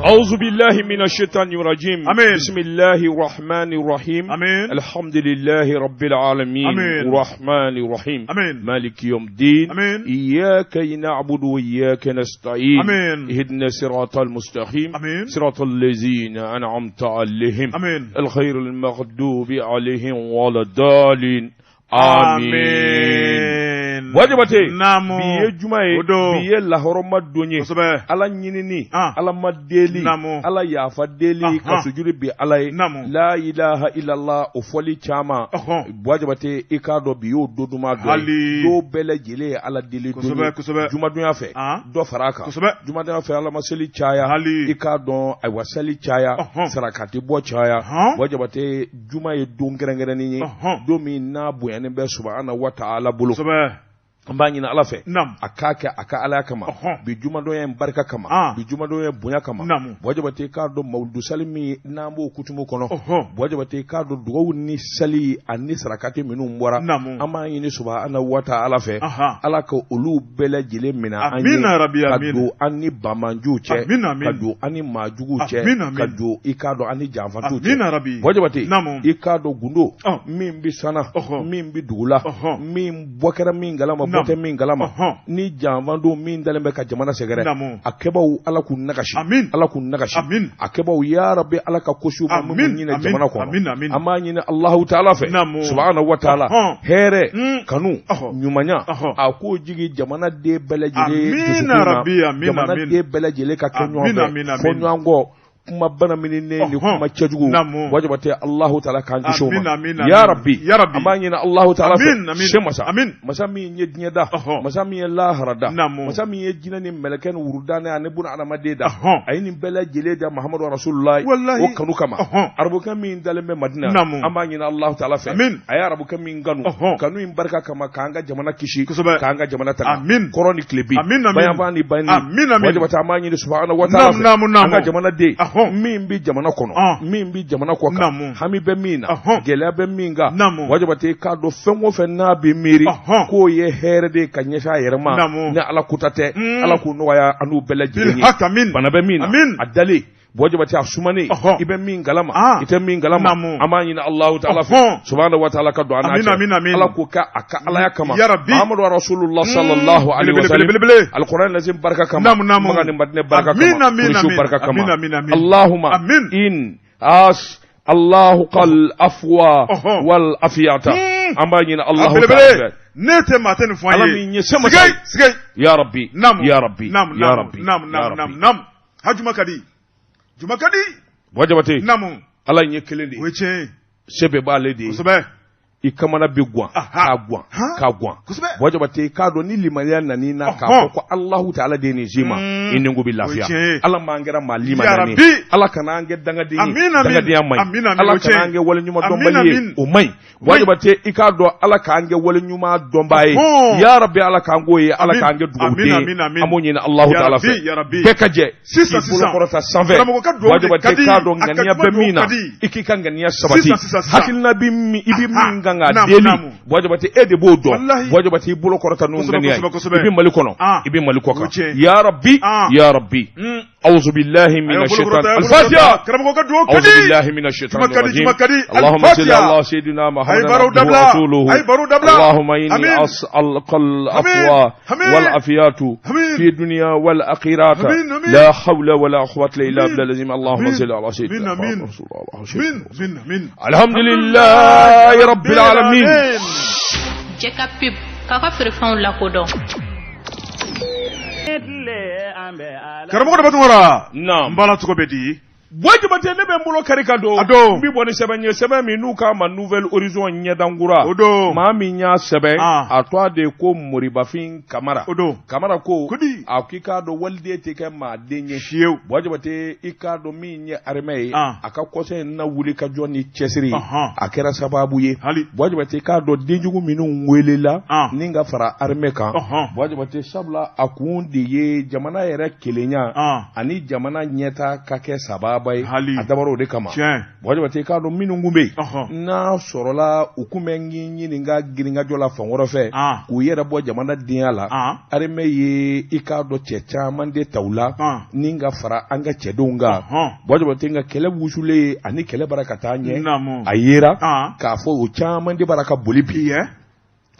أعوذ بالله من الشيطان الرجيم آمين. بسم الله الرحمن الرحيم آمين. الحمد لله رب العالمين آمين. الرحمن الرحيم آمين. مالك يوم الدين آمين. إياك نعبد وإياك نستعين آمين. اهدنا صراط المستقيم آمين. صراط الذين أنعمت عليهم آمين. الخير المغضوب عليهم ولا الضالين آمين Buwa Jabate Naamu. bi ye juma ye O don. bi ye lahɔrɔma don ye Kosɛbɛ. ala ɲinini Ah. ala ma deli Naamu. ala yafa deli Ahan. ka sujudi bi ala ye Naamu. la ilaha illallah o fɔli caman Ɔhɔn. Buwa Jabate i k'a dɔn bi y'o don duman dɔ ye Hali. don bɛɛ lajɛlen ye ala deli don ye Kosɛbɛ, kosɛbɛ. jumadonya fɛ Ah. dɔ fara a kan Kosɛbɛ. jumadonya fɛ ala ma seli caya Hali. i k'a dɔn ayiwa seli caya Ɔhɔn. sarakati bɔ caya Ɔhɔn. Buwa Jabate juma ye don kɛrɛnkɛrɛnnen ye Ɔhɔn. don min n'a bonyanen bɛ subahana wa ta'ala bolo Kosɛbɛ. an b'a ɲini ala fɛ Naamu. a k'a kɛ a ka alaya kama Ɔhɔn. bi jumadonya in barika kama Ah. bi jumadonya in bonya kama Naamu. Buwa Jabate k'a dɔn mawuludu sali min n'an b'o kutumu kɔnɔ Ɔhɔn. Buwa Jabate k'a dɔn dugawu ni sali ani sarakati minnu bɔra Naamu. an b'a ɲini subahana wa ta'ala fɛ Aha. ala ka olu bɛɛ lajɛlen minɛ an ye Amina rabi, ka amina. don an ni bamanjuw cɛ Amina, amina. ka don an ni maajuguw cɛ Amina, amina. ka don i k'a dɔn an ni janfantuw cɛ Amina rabi. Buwa Jabate Naamu. i k'a dɔn gundo Ɔn. min bɛ sanna Ɔhɔ. min bɛ dugu la Ɔhɔ. min bɔ kɛra min kalama bɔ Naamu. tɛ min kalama Ɔhɔn. ni janfan don min dalen bɛ ka jamana sɛgɛrɛ Naamu. a kɛbaw ala k'u nagasi Amin. ala k'u nagasi Amin. a kɛbaw ya rabbi ala ka kosi u ma min Amin. ɲinɛ Amin. jamana kɔnɔ Amin, amin. an b'a ɲini Alahu taala fɛ Naamu. subahana wa taala Ɔhɔn. hɛrɛ Mm. kanu Ɔhɔ. ɲumanya Ɔhɔ. a k'o jigi jamana den bɛɛ lajɛlen Amina dusukun na rabbi, amin, jamana amin. den bɛɛ lajɛlen ka kɛ Amin, ɲɔgɔn fɛ amin, amin. fɔ ɲɔgɔn kɔ kuma banamininen ni Ɔhɔn. kuma cɛjugu Naamu. Buwa Jabate Alahu taala k'an kisi o Amin, ma amin, amin. ya rabbi Ya rabbi. an b'a ɲini Alahu taala fɛ Amin, amin. se masa Amin. masa min ye diɲɛ da Ɔhɔn. masa min ye lahara da Naamu. masa min ye jinɛ ni mɛlɛkɛ ni wurudanɛ ani buna adamaden da Ɔhɔn. a ye nin bɛɛ lajɛlen da Mahamadu Rasulullahi Walahi. o kanu kama Ɔhɔn. arabukɛ min dalen bɛ Madina Naamu. an b'a ɲini Alahu taala fɛ Amin. a ye arabukɛ min kanu Ɔhɔn. kanu in barika kama k'an ka jamana kisi Kosɛbɛ. k'an ka jamana tanga Amin. kɔrɔn ni tilebin Amin, amin. bayanfan ni bayani Amin, amin. Buwa Jabate an b'a ɲini subahana wa taala Naamu, fɛ naamu, naamu. an ka jamana den Ɔhɔn. min bɛ jamana kɔnɔ Ɔn. min bɛ jamana kɔ kan Naamu. hami bɛ min na Ɔhɔn. gɛlɛya bɛ min kan Naamu. Buwa Jabate k'a dɔn fɛn o fɛn n'a bɛ miiri Ɔhɔn. k'o ye hɛrɛ de ye ka ɲɛsin a yɛrɛ ma Naamu. ni ala kuta tɛ Mm. ala k'o nɔgɔya an n'u bɛɛ lajɛlen ye Bilhak, amin. bana bɛ min na Amin. a dalen Buwa Jabate a sumanen Ɔhɔn. i bɛ min kalama Ah. i tɛ min kalama Naamu. an b'a ɲini Alahu taala fɛ Ɔhɔn. subahana wa taala ka don an n'a Amin, cɛ amin, amin. ala k'o kɛ a ka alaya kama Ya Rabbi. Muhammadu Rasulullah sallallahu alaihi wa sallam Belebele, belebele. alquran lazim barika kama Naamu, naamu. Makan ni Madinɛ barika Amin, kama amin, Kurusu amin. barika kama Amin, amin, amin. Allahumma Amin. in as Allahu qal afwa Ɔhɔn. wal afiyata an b'a ɲini A Allahu taala belebele. fɛ Ne tɛ maa tɛ nin fɔ an Ala ye. min ye se masa Sigei, ye. sigei. ya rabbi Naamu. ya rabbi Naamu, ya naamu, rabbi naamu, ya naamu, rabbi naamu, naamu. Ha juma ka di. Juma ka di. Buwa Jabate Naamu. ala in ye kelen de O ye ye tiɲɛ ye. se bɛɛ b'ale de ye Kosɛbɛ. i kamana bɛ guwan Aha. k'a guwan Han. k'a guwan Kosɛbɛ. Buwa Jabate i k'a dɔn ni limaniya nan'i na k'a Ɔhɔn. fɔ ko Alahu taala de ye nin s'i ma Mm. i ni ko bɛ O lafiya ye tiɲɛ ye. Ala m'an kɛra maa Ya limaniyalen Rabbi. Ala kana an kɛ dangaden ye Amin, amin. dangadenya man ɲi Amin, amin. Ala O ye kana tiɲɛ an ye. kɛ waleɲuman Amin, dɔnbali ye amin. o man ɲi Buwa Jabate i k'a dɔn Ala k'an kɛ waleɲuman dɔnbaa ye Ɔhɔn. ya Rabbi Ala k'an k'o ye Ala Amin. k'an kɛ dugawuden ye Amin, amin, amin. an b'o ɲini Alahu Ya taala Rabbi, fɛ ya Rabbi. bɛɛ ka jɛ Sisan, k'i bolo sisan. kɔrɔta sanfɛ Karamɔgɔ ka dugawu Buwa de Jabate ka di. k'a dɔn A ka ŋaniya kuma bɛ min dugawu na ka di. i k'i ka ŋaniya sabati Sisan, sisan, sisan. hakilina bɛ min i bɛ Aha. min kan ka Naamu, deli naamu. Buwa Jabate e de b'o dɔn Walahi. Buwa Jabate i bolo kɔrɔta n'o Kosɛbɛ, ŋaniya ye kosɛbɛ, kosɛbɛ. i bɛ Mali kɔnɔ Ah. i bɛ Mali kɔ O kan tiɲɛ ye. ya Rabbi Ah. ya Rabbi Mm. أعوذ بالله من Ayiwa, bolo الشيطان kɔrɔta, bolo الفاتحة kɔrɔta. Karamɔgɔ ka dugawu ka أعوذ di. بالله من الشيطان Juma ka di, الرجيم juma ka di. اللهم صل Al-Fatiha. على سيدنا محمد Ayi baro عبده dabila. ورسوله Ayi baro dabila. اللهم إني Amin. أسألك العفو Amin. والعافية Amin. في الدنيا والآخرة Amin, amin. لا حول ولا قوة إلا Amin. بالله العظيم اللهم Amin. صل على سيدنا Amin, amin. محمد رسول الله Min, min, min. الحمد لله رب العالمين Cɛ ka pub k'a ka feerefɛnw lakodɔn Karamɔgɔ Daba Tunkara. نعم N bala tɔgɔ bɛ di. Buwa Jabate ne bɛ n bolo kari ka don A don. n bɛ bɔ ni sɛbɛn ye sɛbɛn min n'u k'a ma Nouvel Horizon ɲɛdankura O don. maa min y'a sɛbɛn Ah. a tɔgɔ de ye ko Moribafin Kamara O don. Kamara ko Kodi. a k'i k'a dɔn waliden tɛ kɛ maaden ye Fiyewu. Buwa Jabate i k'a dɔn min ye armée ye Ah. a ka kɔsɛ in na wuli ka jɔ ni cɛsiri ye Ɔhɔn. a kɛra sababu ye Hali. Buwa Jabate i k'a dɔn denjugu minnu welela Ah. ni ka fara armée kan Ɔhɔn. Buwa Jabate sabula a kun de ye jamana yɛrɛ kelenya Ah. ani jamana ɲɛta ka kɛ sababu gɛlɛyaba ye Hali. a dabɔra o de kama. Tiɲɛ. Buwa Jabate, i k'a dɔn minnu kun bɛ yen, Ɔhɔn. n'a sɔrɔla u kun bɛ ɲininka girinkajɔ la fan wɛrɛ fɛ, Ah. k'u yɛrɛ bɔ jamana denya la, Ah. armée ye, i k'a dɔn, cɛ caman de ta u la Ah. ni ka fara an ka cɛdenw kan. Ɔhɔn. Buwa Jabate, nka kɛlɛ wusulen ani kɛlɛ bara ka taa ɲɛ, Naamu. a yera Ah. k'a fɔ o caman de bara ka boli bi. Iye.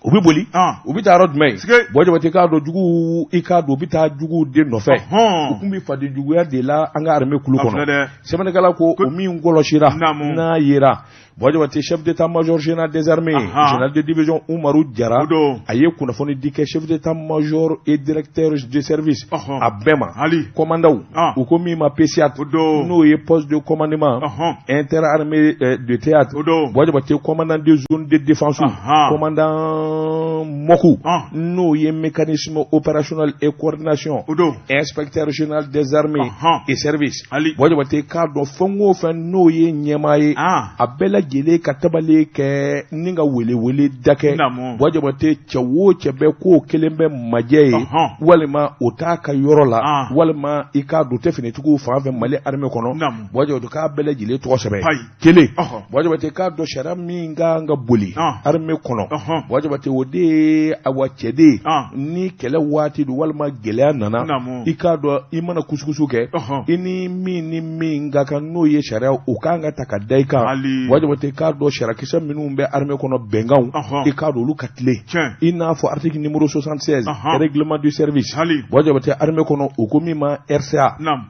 U bɛ boli, Ah. u bɛ taa yɔrɔ jumɛn ye? Sige. Buwa Jabate, k'a dɔn juguw, i k'a dɔn, u bɛ taa juguw de nɔfɛ. Ɔhɔn. U tun bɛ faden juguya de la an ka armée kulu A filɛ kɔnɔ. dɛ. Sɛbɛnnikɛla ko o min kɔlɔsira, Naamu. n'a yera, Buwa Jabate, chef d'état-major général des armées, Ahan. général de division Umaru Jara, O don. a ye kunnafoni di kɛ chef d'état-major et directeur de service Ɔhɔn. a bɛɛ ma, Hali. commandanw, Ah. u ko min ma PCAT, O don. n'o ye poste de commandement Ɔhɔn. interarmée de théâtre. O don. Buwa Jabate, commandant de zone de défense, Ahan. commandant MOCU, Ah. n'o ye mécanisme opérationnel et coordination, O don. inspecteur général des armées Ahan. et services. Ali. Buwa Jabate, k'a dɔn fɛn o fɛn n'o ye ɲɛmaa ye, Ah. a bɛɛ lajɛlen ka tabali kɛ ni ka welewele da kɛ. Naamu. Buwa Jabate, cɛ o cɛ bɛ k'o kelen bɛ majɛ ye, Ɔhɔn. walima o t'a ka yɔrɔ la, Ah. walima i k'a dɔn o tɛ finitigiw fan fɛ Mali armée kɔnɔ, Naamu. Buwa Jabate k'a bɛɛ lajɛlen tɔgɔ sɛbɛn. Ayi. Kelen, Ɔhɔn. Buwa Jabate, k'a dɔn sariya min kan ka boli Ah. armée kɔnɔ, Ɔhɔn. Buwa Jabate, o de ye awa cɛden Ah. ni kɛlɛ waati don walima gɛlɛya nana, Naamu. i k'a dɔn i mana kusukusu kɛ, Ɔhɔn. i ni min ni min ka kan, n'o ye sariya, o kan ka ta ka da i kan. Ali. Buwa Jabate, k'a dɔn sariyakisɛ minnu bɛ armée kɔnɔ, bɛnkanw, Ɔhɔn. i k'a dɔn olu ka tilen, Tiɲɛ. i n'a fɔ article numéro 76, Ɔhɔn. règlement du service. Ali. Buwa Jabate, armée kɔnɔ, o ko min ma RCA, Naamu.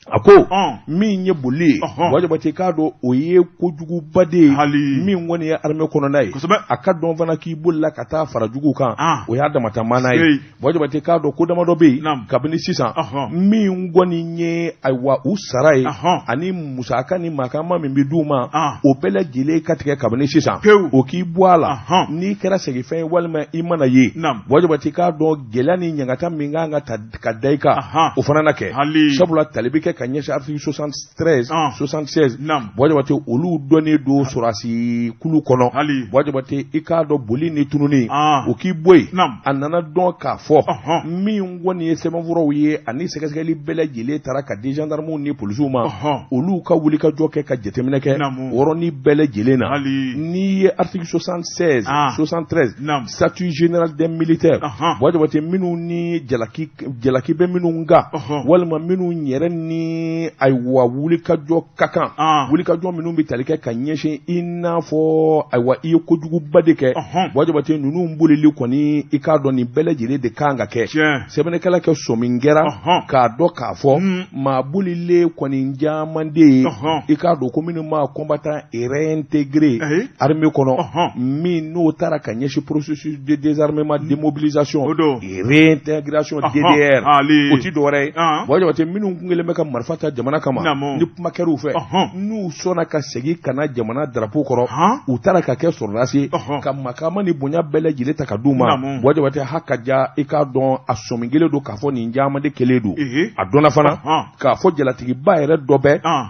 a ko Ɔn. min ye boli ye, Ɔhɔn. Buwa Jabate, k'a dɔn o ye kojuguba de ye Hali. min kɔni ye armée kɔnɔna ye. Kosɛbɛ. A ka dɔn fana k'i bolila ka taa fara juguw kan, Ah. o y'a damata maana ye. Seyi. Buwa Jabate, k'a dɔn ko damadɔ bɛ yen Naamu. kabini sisan, Ɔhɔn. min kɔni ye ayiwa u sara ye, Ɔhɔn. ani musaka ni makama min bɛ d'u ma, Ah. o bɛɛ lajɛlen ka tigɛ kabini sisan. Pewu. O k'i bɔ a la, Ɔhɔn. n'i kɛra segifɛn ye walima i mana ye, Naamu. Buwa Jabate, k'a dɔn gɛlɛya ni ɲangata min kan ka ta ka da i kan, Ahan. o fana na kɛ. Hali. Sabula tali bɛ kɛ ka ɲɛsin article 73, Ah. 76. Naamu. Buwa Jabate, olu dɔnnen don sɔrɔdasi kulu kɔnɔ. Hali. Buwa Jabate, i k'a dɔn boli ni tununi, Ah. o k'i bɔ yen. Naamu. A nana dɔn k'a fɔ Ɔhɔn. min kɔni ye sɛbɛnfuraw ye ani sɛgɛsɛgɛli bɛɛ lajɛlen taara ka di gendarmew ni polisiw ma, Ɔhɔn. olu ka wulikajɔ kɛ ka jateminɛ kɛ Naamu. o yɔrɔnin bɛɛ lajɛlen na. Hali. N'i ye article 76, Ah. 73, Naamu. statut général des militaires, Ɔhɔn. Buwa Jabate, minnu ni jalaki jalaki bɛ minnu kan, Ɔhɔn. walima minnu yɛrɛ ni ayiwa wulikajɔ ka kan, Ah. wulikajɔ minnu bɛ tali kɛ ka ɲɛsin i n'a fɔ ayiwa i ye kojuguba de kɛ, Ɔhɔn. Buwa Jabate, ninnu bolili kɔni, i k'a dɔn nin bɛɛ lajɛlen de kan ka kɛ. Tiɲɛ. Sɛbɛnnikɛla kɛ sɔmi kɛra Ɔhɔn. k'a dɔn k'a fɔ Mm. maa bolilen kɔni caman de ye, Ɔhɔn. i k'a dɔn ko minnu ma combattant réintégré Ayi. armée kɔnɔ, Ɔhɔn. min n'o taara ka ɲɛsin processus de désarmement, démobilisation O don. et réintégration, Ɔhɔn. DDR, Ali. o ti dɔwɛrɛ ye. Ah. Buwa Jabate, minnu kun kɛlen bɛ ka marifa ta jamana kama, Naamu. ni kuma kɛr'u fɛ, Ɔhɔn. n'u sɔnna ka segin ka na jamana drapeau kɔrɔ, Han. u taara ka kɛ sɔrɔdasi ye, Ɔhɔn. ka makama ni bonya bɛɛ lajɛlen ta ka d'u ma. Naamu. Buwa Jabate, ha ka ja, i k'a dɔn a sɔmi kelen don k'a fɔ nin caman de kelen don. Ehe. A dɔnna fana Ɔhɔn. k'a fɔ jalatigiba yɛrɛ dɔ bɛ, Ah.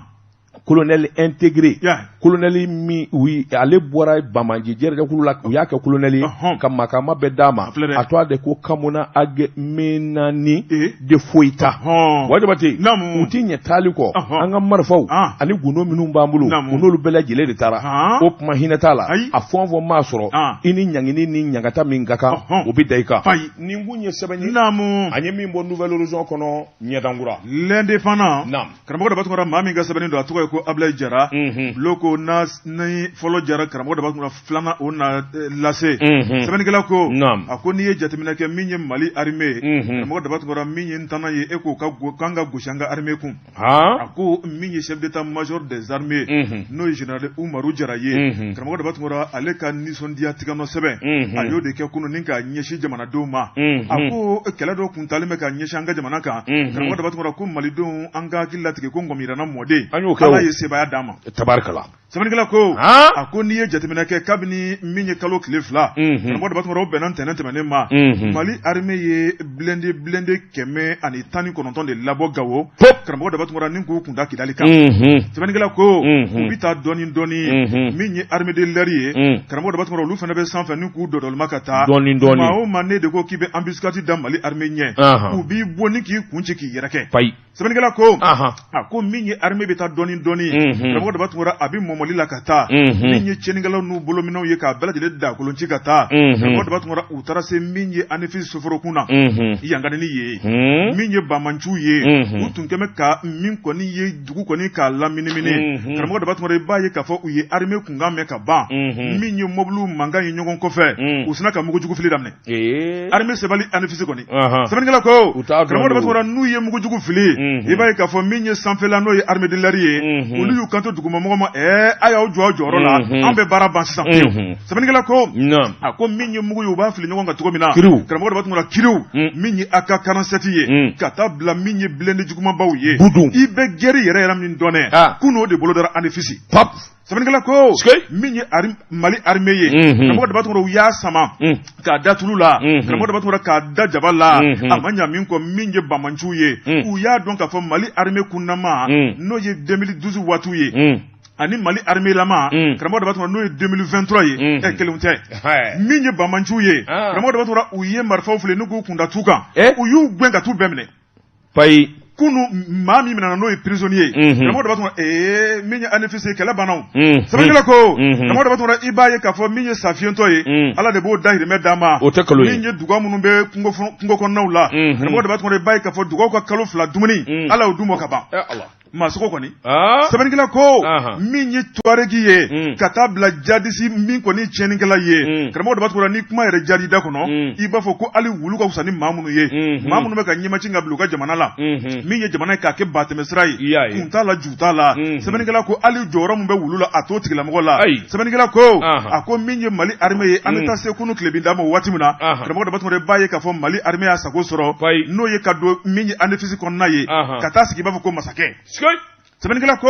colonel intégré, Yeah. colonel min oui, ale bɔra Bamaji jɛrɛjɛkulu la, u y'a kɛ colonel ye Ɔhɔn. ka makama bɛɛ d'a ma. A filɛ dɛ. A tɔgɔ de ko Kamuna Ag Menani Eh. de Foyita. Ɔhɔn. Buwa Jabate, Naamu. u ti ɲɛ taali kɔ, Ɔhɔn. an ka marifaw Ah. ani gundo minnu b'an bolo, Naamu. u n'olu bɛɛ lajɛlen de taara. Han. O kuma hinɛ t'a la. Ayi. A fɛn o fɛn m'a sɔrɔ, Ah. i ni ɲangini ni ɲangata min ka kan, Ɔhɔn. o bɛ da i kan. Ayi. Nin kun ye sɛbɛn ye Naamu. an ye min bɔ Nouvel Horizon kɔnɔ, ɲɛdankura. L'Indépendant. Naam. Karamɔgɔ Daba Tunkara, maa min ka sɛbɛnni don, a tɔgɔ ye ko Ablaye Jara. Mhm. Bulo ko na ni fɔlɔ jara, karamɔgɔ Daba Tunkara, filanan o na lase. Mhm. Sɛbɛnnikɛla ko, Naam. a ko n'i ye jateminɛ kɛ min ye Mali armée ye, Mhm. karamɔgɔ Daba Tunkara, min ye ntanan ye, e k'o ka k'an ka gosi an ka armée kun. Han. A ko min ye chef d'état-major des armées, Mhm. n'o ye général Umaru Jara ye, Mhm. karamɔgɔ Daba Tunkara, ale ka nisɔndiya tiganɔ sɛbɛn, Mhm. a y'o de kɛ kunun ni k'a ɲɛsin jamanadenw ma. Mhm. A ko kɛlɛ dɔ kun talen bɛ ka ɲɛsin an ka jamana kan, Mhm. karamɔgɔ Daba Tunkara, ko malidenw, an ka hakili latigɛ ko ngɔmiyirana mɔden, An y'o kɛ o. Ala ye sebaaya d'an ma. Tabarikala. Sɛbɛnnikɛla ko Han? a ko n'i ye jateminɛ kɛ kabini min ye kalo tile 2, karamɔgɔ Daba Tunkara, o bɛnna ntɛnɛn tɛmɛnen ma, Mali armée ye blindé 119 de labɔ Gawo, karamɔgɔ Daba Tunkara, ni k'u kunda Kidali kan. Sɛbɛnnikɛla ko u bɛ taa dɔɔni dɔɔni. Min ye armée de l'air ye, karamɔgɔ Daba Tunkara, olu fana bɛ sanfɛ ni k'u dɔdɔlima ka taa. Dɔɔni dɔɔni. Maa o maa ne de ko k'i bɛ embuscade da Mali armée ɲɛ, u b'i bɔ ni k'i kun ci k'i yɛrɛkɛ. Payi. Sɛbɛnnikɛla ko a ko min ye armée bɛ taa dɔɔni dɔɔni, karamɔgɔ Daba Tunkara, a bɛ mɔmɔli la ka taa. Min ye tiɲɛnikɛlaw n'u bolominɛnw ye k'a bɛɛ lajɛlen da kolon ci ka taa, karamɔgɔ Daba Tunkara, u taara se min ye Anefis soforokun na yankanini ye. Min ye banbaanciw ye, u tun kɛmɛ ka min kɔni ye dugu kɔni k'a laminimini, karamɔgɔ Daba Tunkara, i b'a ye k'a fɔ u ye armée kunkan mɛn ka ban. Min ye mobiliw mankan ye ɲɔgɔn kɔfɛ, u sinna ka mugujugu fili daminɛ. Armée sebali Anefis kɔni. Sɛbɛnnikɛla ko, karamɔgɔ Daba Tunkara, n'u ye mugujugu fili, i b'a ye k'a fɔ min ye sanfɛla, n'o ye armée de l'air ye, olu y'u kanto dugumamɔgɔ ma: ɛɛ, a y'aw jɔ aw jɔyɔrɔ la, an bɛ baara ban sisan pewu. Sɛbɛnnikɛla ko a ko min ye mugu ye, u b'a fili ɲɔgɔn kan cogo min na, karamɔgɔ Daba Tunkara, kiriw min ye AK 47 ye ka taa bila min ye blindé jugumanbaw ye, i bɛ guerre yɛrɛ yɛrɛ min dɔn dɛ, kunun o de bolo dara Anefis. Sɛbɛnnikɛla ko min ye Mali armée ye, karamɔgɔ Daba Tunkara, u y'a sama k'a da tulu la, karamɔgɔ Daba Tunkara, k'a da jaba la, a ma ɲa min kɔ, min ye banbaanciw ye, u y'a dɔn k'a fɔ Mali armée kunnama, n'o ye 2012 waatiw ye, ani Mali armée lama, karamɔgɔ Daba Tunkara, n'o ye 2023 ye, ɛ, kelenw tɛ. Min ye banbaanciw ye, karamɔgɔ Daba Tunkara, u ye marifaw fili n'u k'u kunda tu kan, u y'u gɛn ka t'u bɛɛ minɛ. Payi. Kunu maa min minɛna, n'o ye prisonnier ye, karamɔgɔ Daba Tunkara, ee, min ye Anefis ye, kɛlɛ banna o. Sɛbɛnnikɛla ko, karamɔgɔ Daba Tunkara, i b'a ye k'a fɔ min ye safiyɛntɔ ye, Ala de b'o dahirimɛ d'a ma. O tɛ kalo ye. Min ye duga minnu bɛ kungo kɔnɔnaw la, karamɔgɔ Daba Tunkara, i b'a ye k'a fɔ dugaw ka kalo 2 dumuni, Ala y'o d'u ma ka ban. Maa sogo kɔni. Sɛbɛnnikɛla ko min ye Tuareg ye ka taa bila djihadiste min kɔni tiɲɛnikɛla ye, karamɔgɔ Daba Tunkara, ni kuma yɛrɛ jari da kɔnɔ, i b'a fɔ ko hali wulu ka fisa ni maa minnu ye, maa minnu bɛ ka ɲɛmaci ka bila u ka jamana la, min ye jamana ye k'a kɛ batɛmɛsira ye, kun t'a la, ju t'a la. Sɛbɛnnikɛla ko hali jɔyɔrɔ min bɛ wulu la, a t'o tigilamɔgɔ la. Sɛbɛnnikɛla ko a ko min ye Mali armée ye, an bɛ taa se kunu tilebin d'a ma waati min na, karamɔgɔ Daba Tunkara, i b'a ye k'a fɔ Mali armée y'a sago sɔrɔ, n'o ye ka don min ye Anefis kɔnɔna ye, ka taa sigi i b'a fɔ ko masakɛ. Sɛbɛnnikɛla ko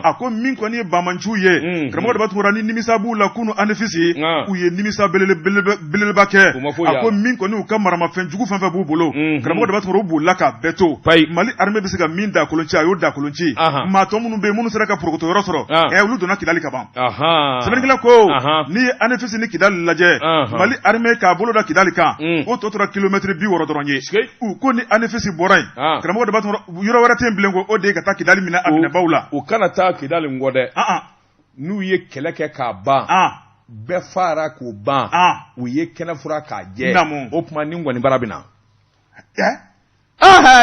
a ko min kɔni ye banbaanciw ye, karamɔgɔ Daba Tunkara, ni nimisa b'u la, kunu Anefis u ye nimisa belebeleba kɛ. A ko min kɔni u ka maramafɛn jugu fɛn fɛn b'u bolo, karamɔgɔ Daba Tunkara, u bolila k'a bɛɛ to. Mali armée bɛ se ka min da kolon ci, a y'o da kolon ci. Maa tɔ minnu bɛ yen, minnu sera ka porokoto yɔrɔ sɔrɔ, ɛ, olu donna Kidali ka ban. Sɛbɛnnikɛla ko n'i ye Anefis ni Kidali lajɛ, Mali armée k'a bolo da Kidali kan, o tɔ tora kilomɛtiri 60 dɔrɔn ye. U ko ni Anefis bɔra yen, karamɔgɔ Daba Tunkara, yɔrɔ wɛrɛ tɛ yen bilen ko o de ye ka taa Kidali minɛ a minɛbaw la. U kana taa Kidali kɔ dɛ. N'u ye kɛlɛ kɛ k'a ban, bɛɛ fara k'o ban, u ye kɛnɛ fura k'a jɛ, o tuma ni ngɔnibara bɛ na.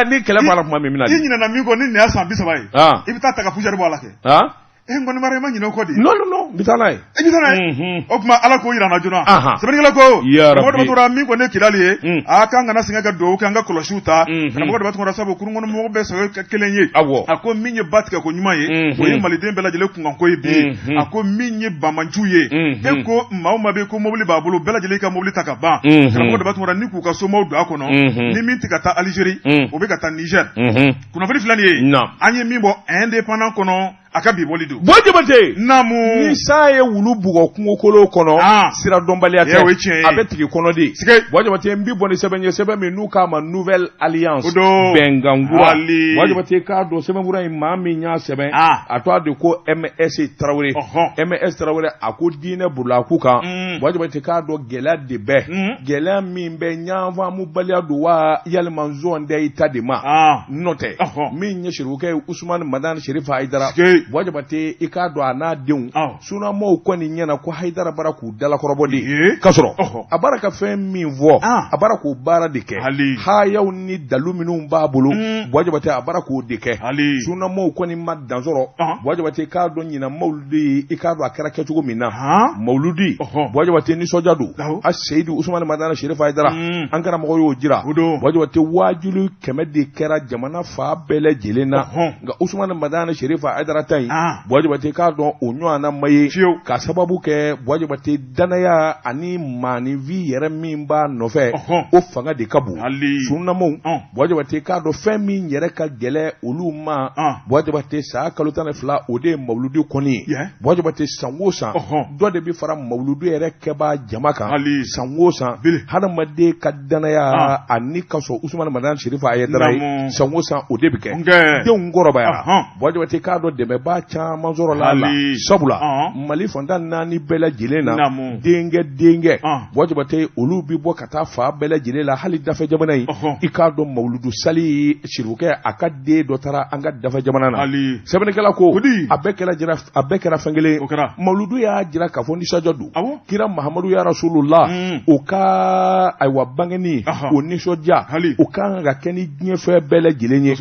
Ni kɛlɛ banna tuma min na. I ɲinɛna min kɔ, ni nin y'a san 30 ye, i bɛ taa ta ka poussière bɔ a la kɛ. E ngɔnibara, i ma ɲinɛ o kɔ de. Non, non, non, n bɛ taa n'a ye. I bɛ taa n'a ye. O tuma Ala k'o yira n na joona. Sɛbɛnnikɛla ko, karamɔgɔ Daba Tunkara, min kɔni ye Kidali ye, a k'an kana sɛgɛn ka dugawu kɛ, an ka kɔlɔsiw ta, karamɔgɔ Daba Tunkara, sabu kurun kɔnɔ mɔgɔ bɛɛ sɔrɔ kɛ kelen ye. A ko min ye ba tigɛ ko ɲuman ye, o ye maliden bɛɛ lajɛlen kunkanko ye bi. A ko min ye banbaanciw ye, e ko maa o maa bɛ ko mobili b'a bolo, bɛɛ lajɛlen ka mobili ta ka ban, karamɔgɔ Daba Tunkara, ni k'u ka somaw don a kɔnɔ, ni min tɛ ka taa Algérie, o bɛ ka taa Niger. Kunnafoni filɛ nin ye, an ye min bɔ Indépendant kɔnɔ, a ka bi bɔli don. Bon Jabate. Naamu. Ni san ye wulu bugɔ kungokolo kɔnɔ, sira dɔnbaliya tɛ. O ye tiɲɛ ye. A bɛ tigɛ kɔnɔ de. Bon Jabate, n bi bɔ ni sɛbɛn ye, sɛbɛn min n'u k'a ma Nouvelle Alliance. O don. Bɛnkan kura. Bon Jabate, k'a dɔn sɛbɛnfura in, maa min y'a sɛbɛn, a tɔgɔ de ko MS Tarawele. MS Tarawele, a ko diinɛ burulaku kan. Bon Jabate, k'a dɔn gɛlɛya de bɛ. Gɛlɛya min bɛ ɲanfaamubaliya don wa, yalima zɔn tɛ i ta de ma. N'o tɛ, min ye sirikɛ ye, Usumani Madani Serifu Hayidara. Bon Jabate, i k'a dɔn a n'a denw sunamaw kɔni ɲɛna ko Hayidara bara k'u dalakɔrɔbɔ de, k'a sɔrɔ a bara ka fɛn min fɔ, a bara k'o baara de kɛ. Hayaw ni dalu minnu b'a bolo, Bon Jabate, a bara k'o de kɛ. Sunamaw kɔni ma dan sɔrɔ. Bon Jabate, k'a dɔn ɲinan mawuludi ye, i k'a dɔn a kɛra kɛcogo min na mawuludi, Bon Jabate, nisɔndiya don. A Seyidu Usumani Madani Serifu Hayidara, an karamɔgɔ y'o jira. Bon Jabate, waajuli 100 de kɛra jamana fan bɛɛ lajɛlen na, nka Usumani Madani Serifu Hayidara ta ta in, Buwa Jabate k'a dɔn o ɲɔgɔnna ma ye, ka sababu kɛ Buwa Jabate danaya ani maaninfin yɛrɛ min b'a nɔfɛ, o fanga de ka bon. Sunamaw, Buwa Jabate k'a dɔn fɛn min yɛrɛ ka gɛlɛn olu ma, Buwa Jabate san kalo 12, o de ye mawuludu kɔni ye. Buwa Jabate, san o san dɔ de bɛ fara mawuludu yɛrɛ kɛbaa jama kan. San o san, hadamaden ka danaya ani ka sɔn Usumani Madani Serifu Hayidara ye, san o san o de bɛ kɛ. Denw kɔrɔbayara, Buwa Jabate k'a dɔn dɛmɛbaa caman sɔrɔla a la, sabula Mali fan tan naani bɛɛ lajɛlen na, denkɛ denkɛ, Buwa Jabate, olu bɛ bɔ ka taa fan bɛɛ lajɛlen la, hali dafɛ jamana in. I k'a dɔn mawuludu sali sirifukɛ, a ka den dɔ taara an ka dafɛ jamana na. Sɛbɛnnikɛla ko a bɛɛ kɛra jira, a bɛɛ kɛra fɛn kelen. Mawuludu y'a jira k'a fɔ nisɔndiya don kira Mahamadu ya Rasulula, o ka ayiwa bangeni, o nisɔndiya o ka kan ka kɛ ni diɲɛ fɛn bɛɛ lajɛlen ye.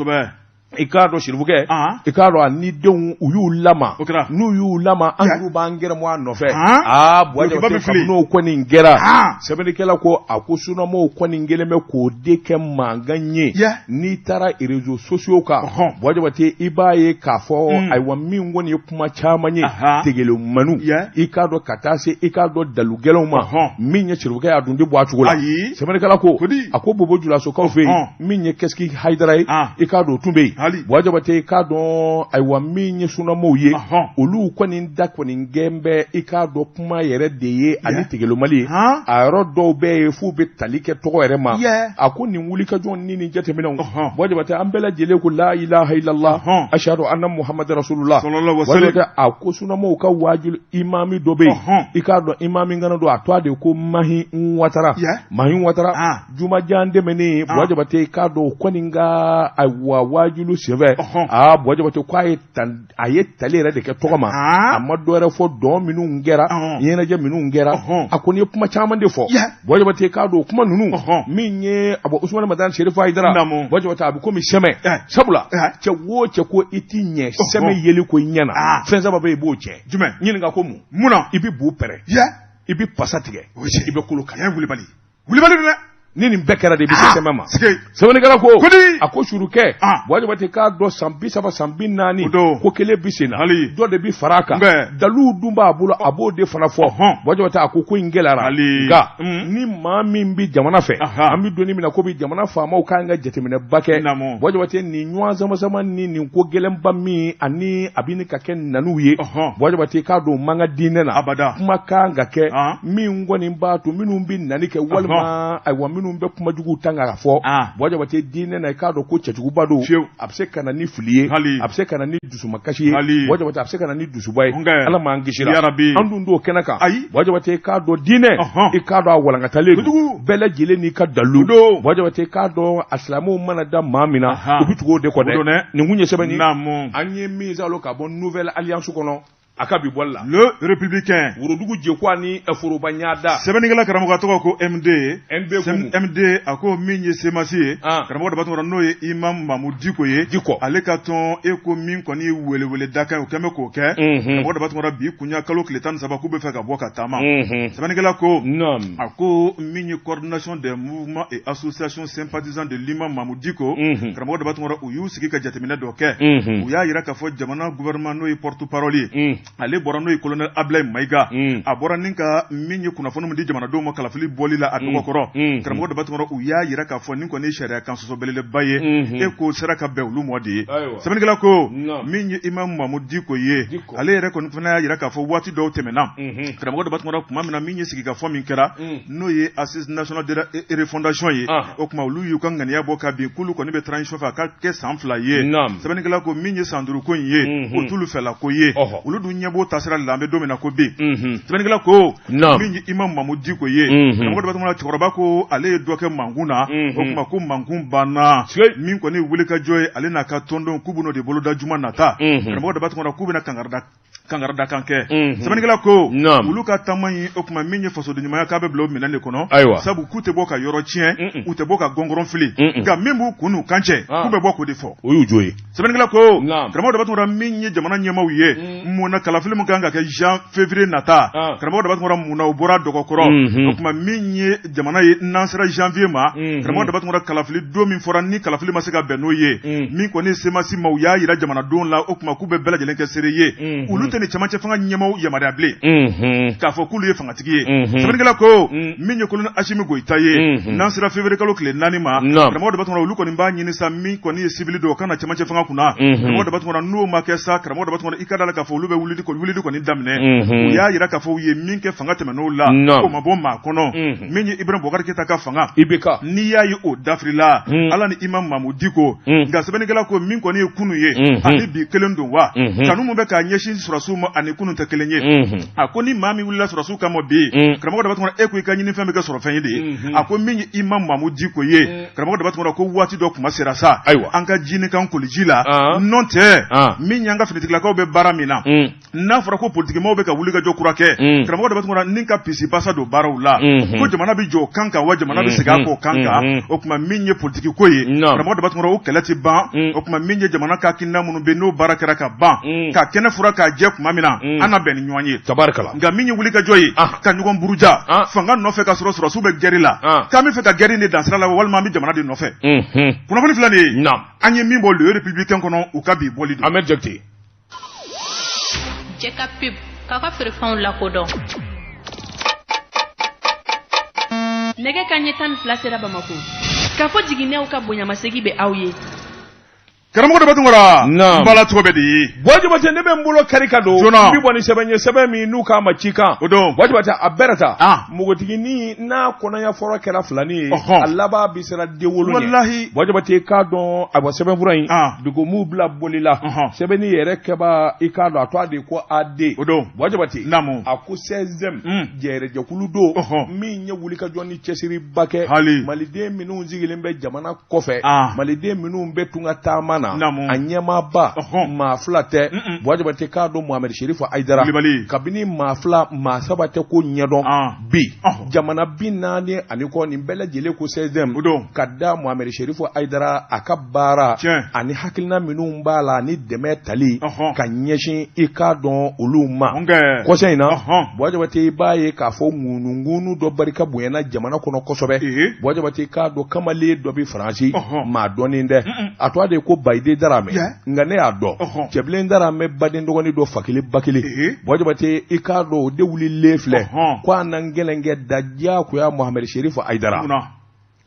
I k'a dɔn sirifukɛ, i k'a dɔn a ni denw, u y'u lama, n'u y'u lama, an y'u b'an gɛrɛ a nɔfɛ. Aa, Buwa Jabate, kabini o kɔni kɛra, sɛbɛnnikɛla ko a ko sunamaw kɔni kɛlen bɛ k'o de kɛ mankan ye. N'i taara réseaux sociaux kan, Buwa Jabate, i b'a ye k'a fɔ ayiwa min kɔni ye kuma caman ye, tegelemaniw, i k'a dɔn ka taa se i k'a dɔn dalu gɛlɛnw ma. Min ye sirifukɛ, a dun tɛ bɔ a cogo la. Sɛbɛnnikɛla ko a ko Bobo Julasokaw fɛ yen, min ye Kɛsiki Hayidara ye, i k'a dɔn o tun bɛ yen. Buwa Jabate, i k'a dɔn ayiwa min ye sunamaw ye, olu kɔni da kɔni gɛn bɛ, i k'a dɔn kuma yɛrɛ de ye ani tegelemali ye. A yɔrɔ dɔw bɛ yen f'u bɛ tali kɛ tɔgɔ yɛrɛ ma. A ko nin wulikajɔ ni nin jateminɛw, Buwa Jabate, an bɛɛ lajɛlen ko la ilaha illallah, ashadu anna muhammad rasulullah. Buwa Jabate, a ko sunamaw ka waajuli imami dɔ bɛ yen, i k'a dɔn imami ŋana don, a tɔgɔ de ko Mahi Watara. Mahi Watara, jumajan tɛmɛnen, Buwa Jabate, i k'a dɔn o kɔni ka ayiwa waajuli senfɛ, aa, Buwa Jabate ko a ye tali yɛrɛ de kɛ tɔgɔ ma. A ma dɔwɛrɛ fɔ, dɔn minnu kɛra, ɲɛnajɛ minnu kɛra, a kɔni ye kuma caman de fɔ. Buwa Jabate, k'a dɔn kuma ninnu min ye a bɔ Usumani Madani Serifu Hayidara, Buwa Jabate, a bɛ komi sɛmɛ, sabula cɛ o cɛ ko i ti ɲɛ sɛmɛ yeli ko i ɲɛ na, fɛn saba bɛ yen i b'o cɛ. Jumɛn? Ɲininka ko mun? Mun na? I bɛ bu pɛrɛn, i bɛ pasa tigɛ, i bɛ kolo kari. Wulibali wulibali dɛ. Ni nin bɛɛ kɛra de, i bɛ se sɛmɛ ma. Sɛbɛnnikɛla ko a ko surukɛ, Buwa Jabate k'a dɔn san 30, san 40, ko kelen bɛ sen na, dɔ de bɛ fara a kan, daluw dun b'a bolo, a b'o de fana fɔ. Buwa Jabate, a ko ko in gɛlɛyara, nka ni maa min bɛ jamana fɛ, an bɛ don min na ko bi, jamana faamaw kan ka jateminɛba kɛ. Buwa Jabate, nin ɲɔgɔn sama-sama ni nin ko gɛlɛnba min ani a bɛ ka kɛ naniw ye, Buwa Jabate k'a dɔn man kan diinɛ na abada. Kuma kan ka kɛ min kɔni b'a to minnu bɛ nani kɛ, walima ayiwa minnu bɛ kuma juguw ta k'a fɔ, Buwa Jabate, diinɛ na, i k'a dɔn ko cɛjuguba don. A bɛ se ka na ni fili ye, a bɛ se ka na ni dusumakasi ye, Buwa Jabate, a bɛ se ka na ni dusuba ye. Ala m'an kisi la, an dun t'o kɛnɛ kan. Buwa Jabate, i k'a dɔn diinɛ, i k'a dɔn a walankatalen don, bɛɛ lajɛlen n'i ka dalu don. Buwa Jabate, k'a dɔn a silamɛw mana da maa min na, u bɛ tugu o de kɔ dɛ. Nin kun ye sɛbɛnni an ye min salo ka bɔ Nouvelle Alliance kɔnɔ, a ka bi bɔli la. Le Républicain. Worodugu jekuwa ni foroba ɲada. Sɛbɛnnikɛla karamɔgɔ tɔgɔ ko MD. MD ko mun? MD a ko min ye CMAS ye. Karamɔgɔ Daba Tunkara, n'o ye Imam Mamu Diko ye. Diko. Ale ka tɔn e ko min kɔni ye welewele dakan ye, o kɛn bɛ k'o kɛ. Karamɔgɔ Daba Tunkara, bi kunya kalo tile 13, k'u bɛ fɛ ka bɔ ka taama. Sɛbɛnnikɛla ko. Naamu. A ko min ye coordination des mouvements et associations sympathisants de l'imam Mamu Diko. Karamɔgɔ Daba Tunkara, u y'u sigi ka jateminɛ dɔ kɛ. U y'a jira k'a fɔ jamana gouvernement, n'o ye porte parole ye, ale bɔra, n'o ye colonel Ablaye Mayiga, a bɔra ni ka min ye kunnafoni min di jamanadenw ma kalafili bɔli la a dɔgɔkɔrɔ. Karamɔgɔ Daba Tunkara, u y'a jira k'a fɔ nin kɔni ye sariya kan sɔsɔ belebeleba ye, e k'o sera ka bɛn olu mɔ de ye. Sɛbɛnnikɛla ko min ye imam Mamu Diko ye, ale yɛrɛ kɔni fana y'a jira k'a fɔ waati dɔw tɛmɛna, karamɔgɔ Daba Tunkara, tuma min na min ye sigikafɔ min kɛra, n'o ye assise nationale de la refondation ye, o tuma olu y'u ka ŋaniya bɔ ka bin k'olu kɔni bɛ transition fɛ a ka kɛ san 2 ye. Sɛbɛnnikɛla ko min ye san 5 ko in ye, o t'olu fɛla ko ye, olu dun ɲɛ b'o taasira de la an bɛ don min na ko bi. Sɛbɛnnikɛla ko min ye imam Mamu Diko ye, karamɔgɔ Daba Tunkara, cɛkɔrɔba ko ale ye dɔ kɛ mankun na, o tuma ko mankun banna. Min kɔni wulikajɔ ye, ale n'a ka tɔndenw k'u bɛn'o de boloda juma nata. Karamɔgɔ Daba Tunkara, k'u bɛna kankarida Kankaridakan kɛ sɛbɛnnikɛla ko olu ka taama in o tuma min ye fasoden ɲumanya k'a bɛ bila o minɛn de kɔnɔ ayiwa sabu k'u tɛ bɔ ka yɔrɔ tiɲɛ u tɛ bɔ ka gɔngɔrɔn fili nka min b'u kun n'u kan cɛ k'u bɛ bɔ k'o de fɔ o y'u jo ye sɛbɛnnikɛla ko karamɔgɔ Daba Tunkara min ye jamana ɲɛmaaw ye mun na kalafili min kan ka kɛ jan février nata karamɔgɔ Daba Tunkara mun na o bɔra dɔgɔkɔrɔ o tuma min ye jamana ye n'an sera janvier ma karamɔgɔ Daba Tunkara kalafili don min fɔra ni kalafili ma se ka bɛn n'o ye min kɔni CMAS maaw y'a jira jamanadenw la o tuma k'u bɛ bɛɛ lajɛlen kɛ seere ye olu tɛ nin cɛmancɛ fanga ɲɛmaaw yamaruya bilen k'a fɔ k'olu ye fangatigi ye sɛbɛnnikɛla ko min ye colonel Asimi Goyita ye n'an sera février kalo tile 4 ma karamɔgɔ Daba Tunkara olu kɔni b'a ɲini sa min kɔni ye civil don o ka na cɛmancɛ fanga kunna karamɔgɔ Daba Tunkara n'o ma kɛ sa karamɔgɔ Daba Tunkara i ka da la k'a fɔ olu bɛ wulili kɔni daminɛ u y'a jira k'a fɔ u ye min kɛ fanga tɛmɛn'o la o ma bɔ maa kɔnɔ min ye Ibrahim Boubacar Keita ka fanga IBK n'i y'a ye o dafirila Ala ni Imam Mahmoud Dicko nka sɛbɛnnikɛla ko min kɔni ye kunun ye ani bi kelen don wa kanu min bɛ k'a ɲɛsin sɔrɔdasiw ma ani kunun tɛ kelen ye a ko ni maa min wulila sɔrɔdasiw kama bi karamɔgɔ Daba Tunkara e ko i ka ɲinifɛn bɛ kɛ sɔrɔfɛn ye de ye a ko min ye Imam Mahmoud Dicko ye karamɔgɔ Daba Tunkara ko waati dɔ kuma sera sa ayiwa an ka ji nin k'an koliji la n'o tɛ min y'an ka finitigilakaw bɛ baara min na n'a fɔra ko politikimaaw bɛ ka wulikajɔ kura kɛ karamɔgɔ Daba Tunkara ni ka pisi pasa don baaraw la ko jamana bɛ jɔ o kan kan wa jamana bɛ segin a kɔ o kan kan o tuma min ye politiki ko ye karamɔgɔ Daba Tunkara o kɛlɛ tɛ ban o tuma min ye jamana ka hakilina minnu bɛ n'o baara kɛra ka ban ka kɛnɛ furan k'a jɛ tuma min na an na bɛn ni ɲɔgɔn ye tabarikala nka min ye wulikajɔ ye ka ɲɔgɔn buruja fanga nɔfɛ ka sɔrɔ sɔrɔdasiw bɛ gɛri la k'an bɛ fɛ ka gɛri de dan sira la walima an bɛ jamana de nɔfɛ kunnafoni filɛ nin ye an ye min bɔ Le Républicain kɔnɔ u ka bi bɔli don Ahmed Jakite Jɛ ka pub k'a ka feerefɛnw lakodɔn. Nɛgɛ kanɲɛ 12 sera Bamakɔ. Kafo jiginɛw ka bonyamasegin bɛ aw ye. Karamɔgɔ Daba Tunkara n bala tɔgɔ bɛ di ye Buwa Jabate ne bɛ n bolo kari ka don joona n bɛ bɔ ni sɛbɛn ye sɛbɛn min n'u k'a ma cikan o don Buwa Jabate a bɛrɛ ta ah. npogotiginin n'a kɔnɔya fɔlɔ kɛra filanin ye a laban bɛ siran denwolo ɲɛ walahi Buwa Jabate k'a dɔn a bɔ sɛbɛnfura in ah. dugu m'u bila boli la sɛbɛnni yɛrɛ kɛba i k'a dɔn a tɔgɔ de ko AD o don Buwa Jabate naamu a ko CSDM hmm. jɛrɛjɛkulu don min ye wulikajɔ ni cɛsiriba kɛ hali maliden minnu sigilen bɛ jamana kɔfɛ ah. maliden minnu bɛ tunga taama na naamu a ɲɛmaaba maa fila tɛ Buwa Jabate k'a dɔn Mohamed Cherif Aïdara kabini maa fila maa saba tɛ ko ɲɛdɔn ah. bi jamana 40 ani kɔ nin bɛɛ lajɛlen ko CSDM ka da Mohamed Cherif Aïdara a ka baara ani hakilina minnu b'a la ani dɛmɛ tali ka ɲɛsin i k'a dɔn olu ma kɔsa in na Buwa Jabate i b'a ye k'a fɔ ŋunuŋunu dɔ barika bonyana jamana kɔnɔ kosɛbɛ Buwa Jabate k'a dɔn kamalen dɔ bɛ Faransi maa dɔnnen tɛ a tɔgɔ de ye ko Bayide Daramɛ nka ne y'a dɔn Cɛbilen Daramɛ baden dɔgɔnin dɔ fakelen bakelen Buwa Jabate i k'a dɔn o de wulilen filɛ ko a na gɛlɛnkɛ da diyagoya Mohamed Cherif Aïdara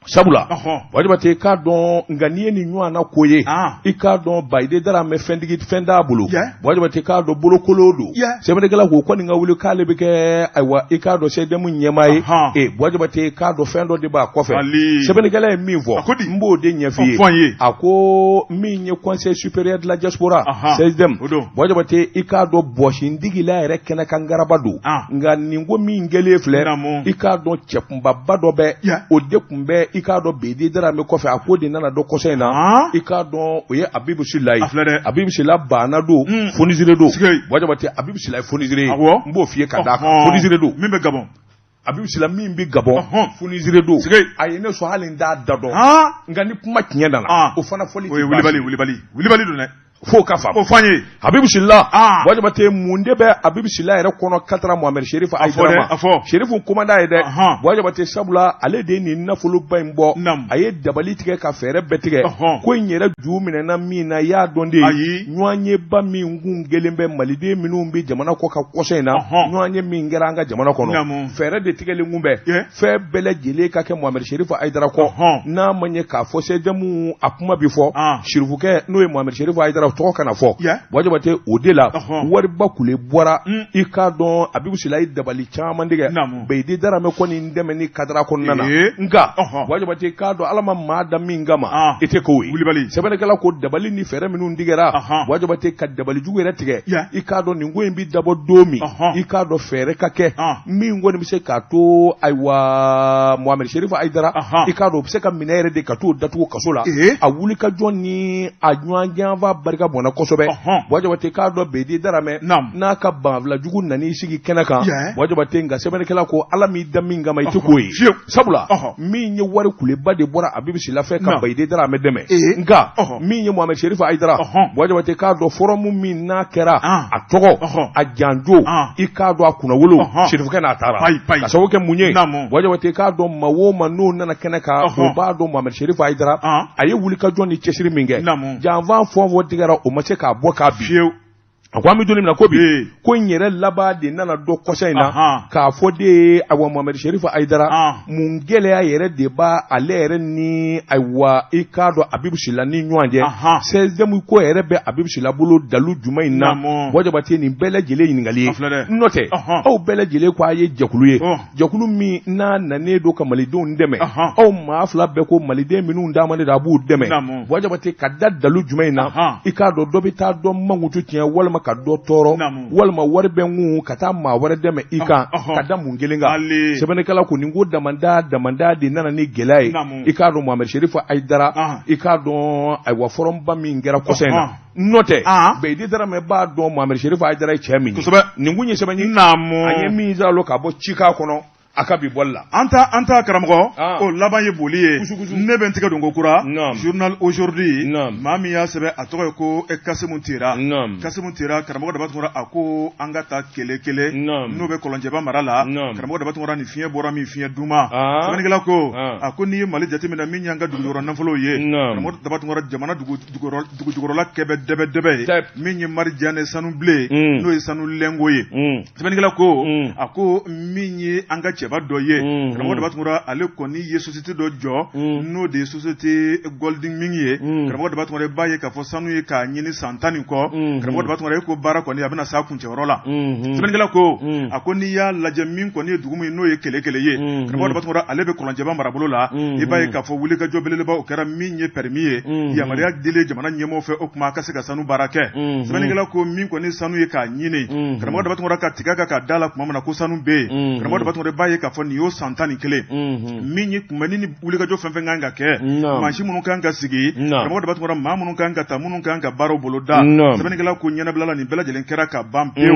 sabula Buwa Jabate i k'a dɔn nka n'i ye nin ɲɔgɔn na ko ye i k'a dɔn Bayide Daramɛ fɛntigi fɛn t'a bolo Buwa Jabate k'a dɔn bolokolon don sɛbɛnnikɛla ko ko nin ka wuli k'ale bɛ kɛ ayiwa i k'a dɔn CSDM ɲɛmaa ye ee Buwa Jabate k'a dɔn fɛn dɔ de b'a kɔfɛ sɛbɛnnikɛla ye min fɔ n b'o de ɲɛf'i ye a ko min ye conseil supérieur de la diaspora CSDM Buwa Jabate i k'a dɔn bɔsindigila yɛrɛ kɛnɛ kan garaba don nka nin ko min kɛlen filɛ i k'a dɔn cɛkunbaba dɔ bɛ o de tun bɛ i k'a dɔn Bayide Daramɛ kɔfɛ a ko de nana dɔn kɔsa in na i k'a dɔn o ye Abibu Sila ye Abibu Sila baana don fonisire don Buwa Jabate Abibu Sila ye fonisire ye n b'o f'i ye ka d'a kan fonisire don min bɛ Gabɔn Abibu Sila min bɛ Gabɔn fonisire don a ye ne sɔn hali n t'a da dɔn nka ni kuma tiɲɛ nana o fana fɔli o ye wulibali wulibali wulibali don dɛ f'o ka faamu o fɔ an ye Abibu Sila Buwa Jabate mun de bɛ Abibu Sila yɛrɛ kɔnɔ ka taara Mohamed Cherif Aïdara ma a fɔ Cherifu ko man d'a ye dɛ Buwa Jabate sabula ale de ye nin nafoloba in bɔ a ye dabali tigɛ ka fɛɛrɛ bɛɛ tigɛ ko in yɛrɛ ju minɛna min na i y'a dɔn de ayi ɲɔgɔnyeba min kun kɛlen bɛ maliden minnu bɛ jamana kɔ kan kɔsa in na ɲɔgɔnye min kɛra an ka jamana kɔnɔ fɛɛrɛ de tigɛlen kun bɛ fɛn bɛɛ lajɛlen ka kɛ Mohamed Cherif Aïdara kɔ n'a ma ɲɛ k'a fɔ CSDM a kuma bɛ fɔ Cherifukɛ n'o ye Mohamed Cherif Aïdara o tɔgɔ kana fɔ Buwa Jabate o de la wariba kule bɔra i k'a dɔn Abibu Sila ye dabali caman tigɛ Bayide Daramɛ kɔni dɛmɛni kadara kɔnɔna na nka Buwa Jabate k'a dɔn Ala ma maa da min kama i tɛ k'o ye sɛbɛnnikɛla ko dabali ni fɛɛrɛ minnu tigɛra Buwa Jabate ka dabali jugu yɛrɛ tigɛ i k'a dɔn nin ko in bɛ dabɔ don min i k'a dɔn fɛɛrɛ ka kɛ min kɔni bɛ se k'a to ayiwa Mohamed Cherif Aïdara i k'a dɔn o bɛ se ka minɛ yɛrɛ de ka t'o datugu kaso la a wulikajɔ ni a ɲɔgɔn janfa barika barika bɔnna kosɛbɛ. Buwa Jabate k'a dɔn Bedi Daramɛ n'a ka banfula jugu nan'i sigi kɛnɛ kan. Buwa Jabate, nka sɛbɛnnikɛla ko Ala m'i da min kama i tɛ k'o ye, sabula min ye wari kuleba de bɔra Abibu Sila fɛ ka Bayidi Daramɛ dɛmɛ, nka min ye Mohamed Serifu Hayidara, Buwa Jabate k'a dɔn forum min n'a kɛra a tɔgɔ a janjo, i k'a dɔn a kunnawolo Serifukɛ n'a taara ka sababu kɛ mun ye. Buwa Jabate k'a dɔn maa o maa n'o nana kɛnɛ kan, o b'a dɔn Mohamed Serifu Hayidara a ye wulikajɔ ni cɛsiri min kɛ, janfa fɛn o fɛn tigɛra, o ma se k'a bɔ k'a bin. A ko an bɛ don min na ko bi, ko n yɛrɛ laban de nana dɔ kɔsa in na k'a fɔ de ye, ayiwa, Mohamed Serifu Hayidara, mun gɛlɛya yɛrɛ de b'a ale yɛrɛ ni, ayiwa, i k'a dɔn Abibu Sila ni ɲɔgɔn cɛ? CSDM ko yɛrɛ bɛ Abibu Sila bolo dalu jumɛn in na? Buwa Jabate, nin bɛɛ lajɛlen ɲininkali ye. N'o tɛ, aw bɛɛ lajɛlen ko a ye jɛkulu ye, jɛkulu min n'a nanen don ka malidenw dɛmɛ. Aw maa fila bɛɛ ko maliden minnu daamanen don, a b'u dɛmɛ. Buwa Jabate, ka da dalu jumɛn in na, i k'a dɔn dɔ bɛ taa dɔ mankutu tiɲɛ walima ka dɔ tɔɔrɔ walima wari bɛ n kun ka taa maa wɛrɛ dɛmɛ i kan, ka da mun kelen kan? Sɛbɛnnikɛla ko nin ko damanda damanda de nana ni gɛlɛya ye. I k'a dɔn Mohamed Serifu Hayidara, i k'a dɔn, ayiwa, forumba min kɛra kɔsa in na, n'o tɛ, Beyidi Daramɛ b'a dɔn Mohamed Serifu Hayidara ye cɛ min ye. Nin kun ye sɛbɛn ye an ye min sɔrɔ ka bɔ cikan kɔnɔ a ka bi bɔli la. An ta an ta karamɔgɔ, o laban ye boli ye. Ne bɛ n tɛgɛ don ko kura journal Aujourd'hui. Maa min y'a sɛbɛn, a tɔgɔ ye ko Kasimu Tera. Kasimu Tera, karamɔgɔ Daba Tunkara, a ko an ka taa kele kelen n'o bɛ Kɔlɔnjɛba mara la. Karamɔgɔ Daba Tunkara, ni fiɲɛ bɔra min fiɲɛ duman. Sɛbɛnnikɛla ko, a ko n'i ye Mali jateminɛ, min y'an ka dugujukɔrɔ nafolow ye, karamɔgɔ Daba Tunkara, jamana dugu jukɔrɔla kɛbɛ dɛbɛ dɛbɛ ye, min ye marijanɛ sanu bilen, n'o ye sanu lɛngo ye. Sɛbɛnnikɛla ko, a ko min ye an ka cɛba dɔ ye, karamɔgɔ Daba Tunkara, ale kɔni ye société dɔ jɔ, n'o de ye société Golden Ming ye. Karamɔgɔ Daba Tunkara, i b'a ye k'a fɔ sanu ye k'a ɲini san 10 ni kɔ, karamɔgɔ Daba Tunkara, e ko baara kɔni a bɛna s'a kuncɛyɔrɔ la. Sɛbɛnnikɛla ko, a ko n'i y'a lajɛ, min kɔni ye dugu min, n'o ye kele kele ye, karamɔgɔ Daba Tunkara, ale bɛ Kɔlɔnjɛba marabolo la. I b'a ye k'a fɔ wulikajɔ belebeleba o kɛra, min ye permis ye, yamaruya dilen jamana ɲɛmɔgɔw fɛ, o tuma a ka se ka sanu baara kɛ. Sɛbɛnnikɛla ko min kɔni sanu ye k'a ɲini, karamɔgɔ Daba Tunkara, ka tigɛ kan ka da la tuma min na ko sanu bɛ yen, karamɔgɔ Daba Tunkara, i b'a ye k'a fɔ nin y'o san 11, min ye kunbɛnni ni wulikajɔ fɛn fɛn kan ka kɛ, mansin minnu kan ka sigi, karamɔgɔ Daba Tunkara, maa minnu kan ka ta, minnu kan ka baaraw boloda, sɛbɛnnikɛla ko ɲɛnabila la, nin bɛɛ lajɛlen kɛra ka ban pewu.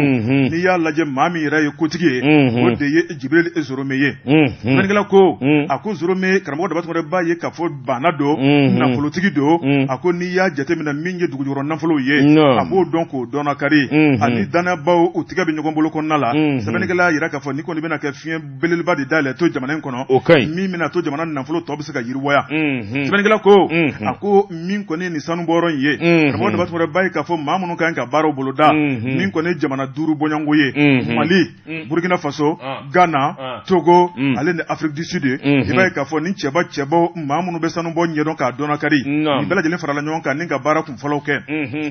N'i y'a lajɛ, maa min yɛrɛ ye kotigi ye, o de ye Jibril Zorome ye. Sɛbɛnnikɛla ko, a ko Zorome, karamɔgɔ Daba Tunkara, i b'a ye k'a fɔ baana don, nafolotigi don. A ko n'i y'a jateminɛ, min ye dugujukɔrɔ nafolow ye, a b'o dɔn k'o dɔn kari ani dannabaw u tigɛ bɛ ɲɔgɔn bolo kɔnɔna la. Sɛbɛnnikɛla y'a jira k'a fɔ nin kɔni bɛna kɛ fiɲɛ belebeleba de dayɛlɛ to jamana in kɔnɔ, o ka ɲi, min bɛna to jamana nafolo tɔ bɛ se ka yiriwaya. Sɛbɛnnikɛla ko, a ko min kɔni nin sanu bɔyɔrɔ in ye, karamɔgɔ Daba Tunkara, b'a ye k'a fɔ maa minnu kan ka baaraw boloda, min kɔni jamana 5 bɔɲɔgɔnko ye, Mali, Burkina Faso, Ghana, Togo, ale ni Afrique du Sud. I b'a ye k'a fɔ nin cɛba cɛbaw, maa minnu bɛ sanu bɔ ɲɛdɔn k'a dɔn kari, nin bɛɛ lajɛlen farala ɲɔgɔn kan ni ka baara kun fɔlɔw kɛ.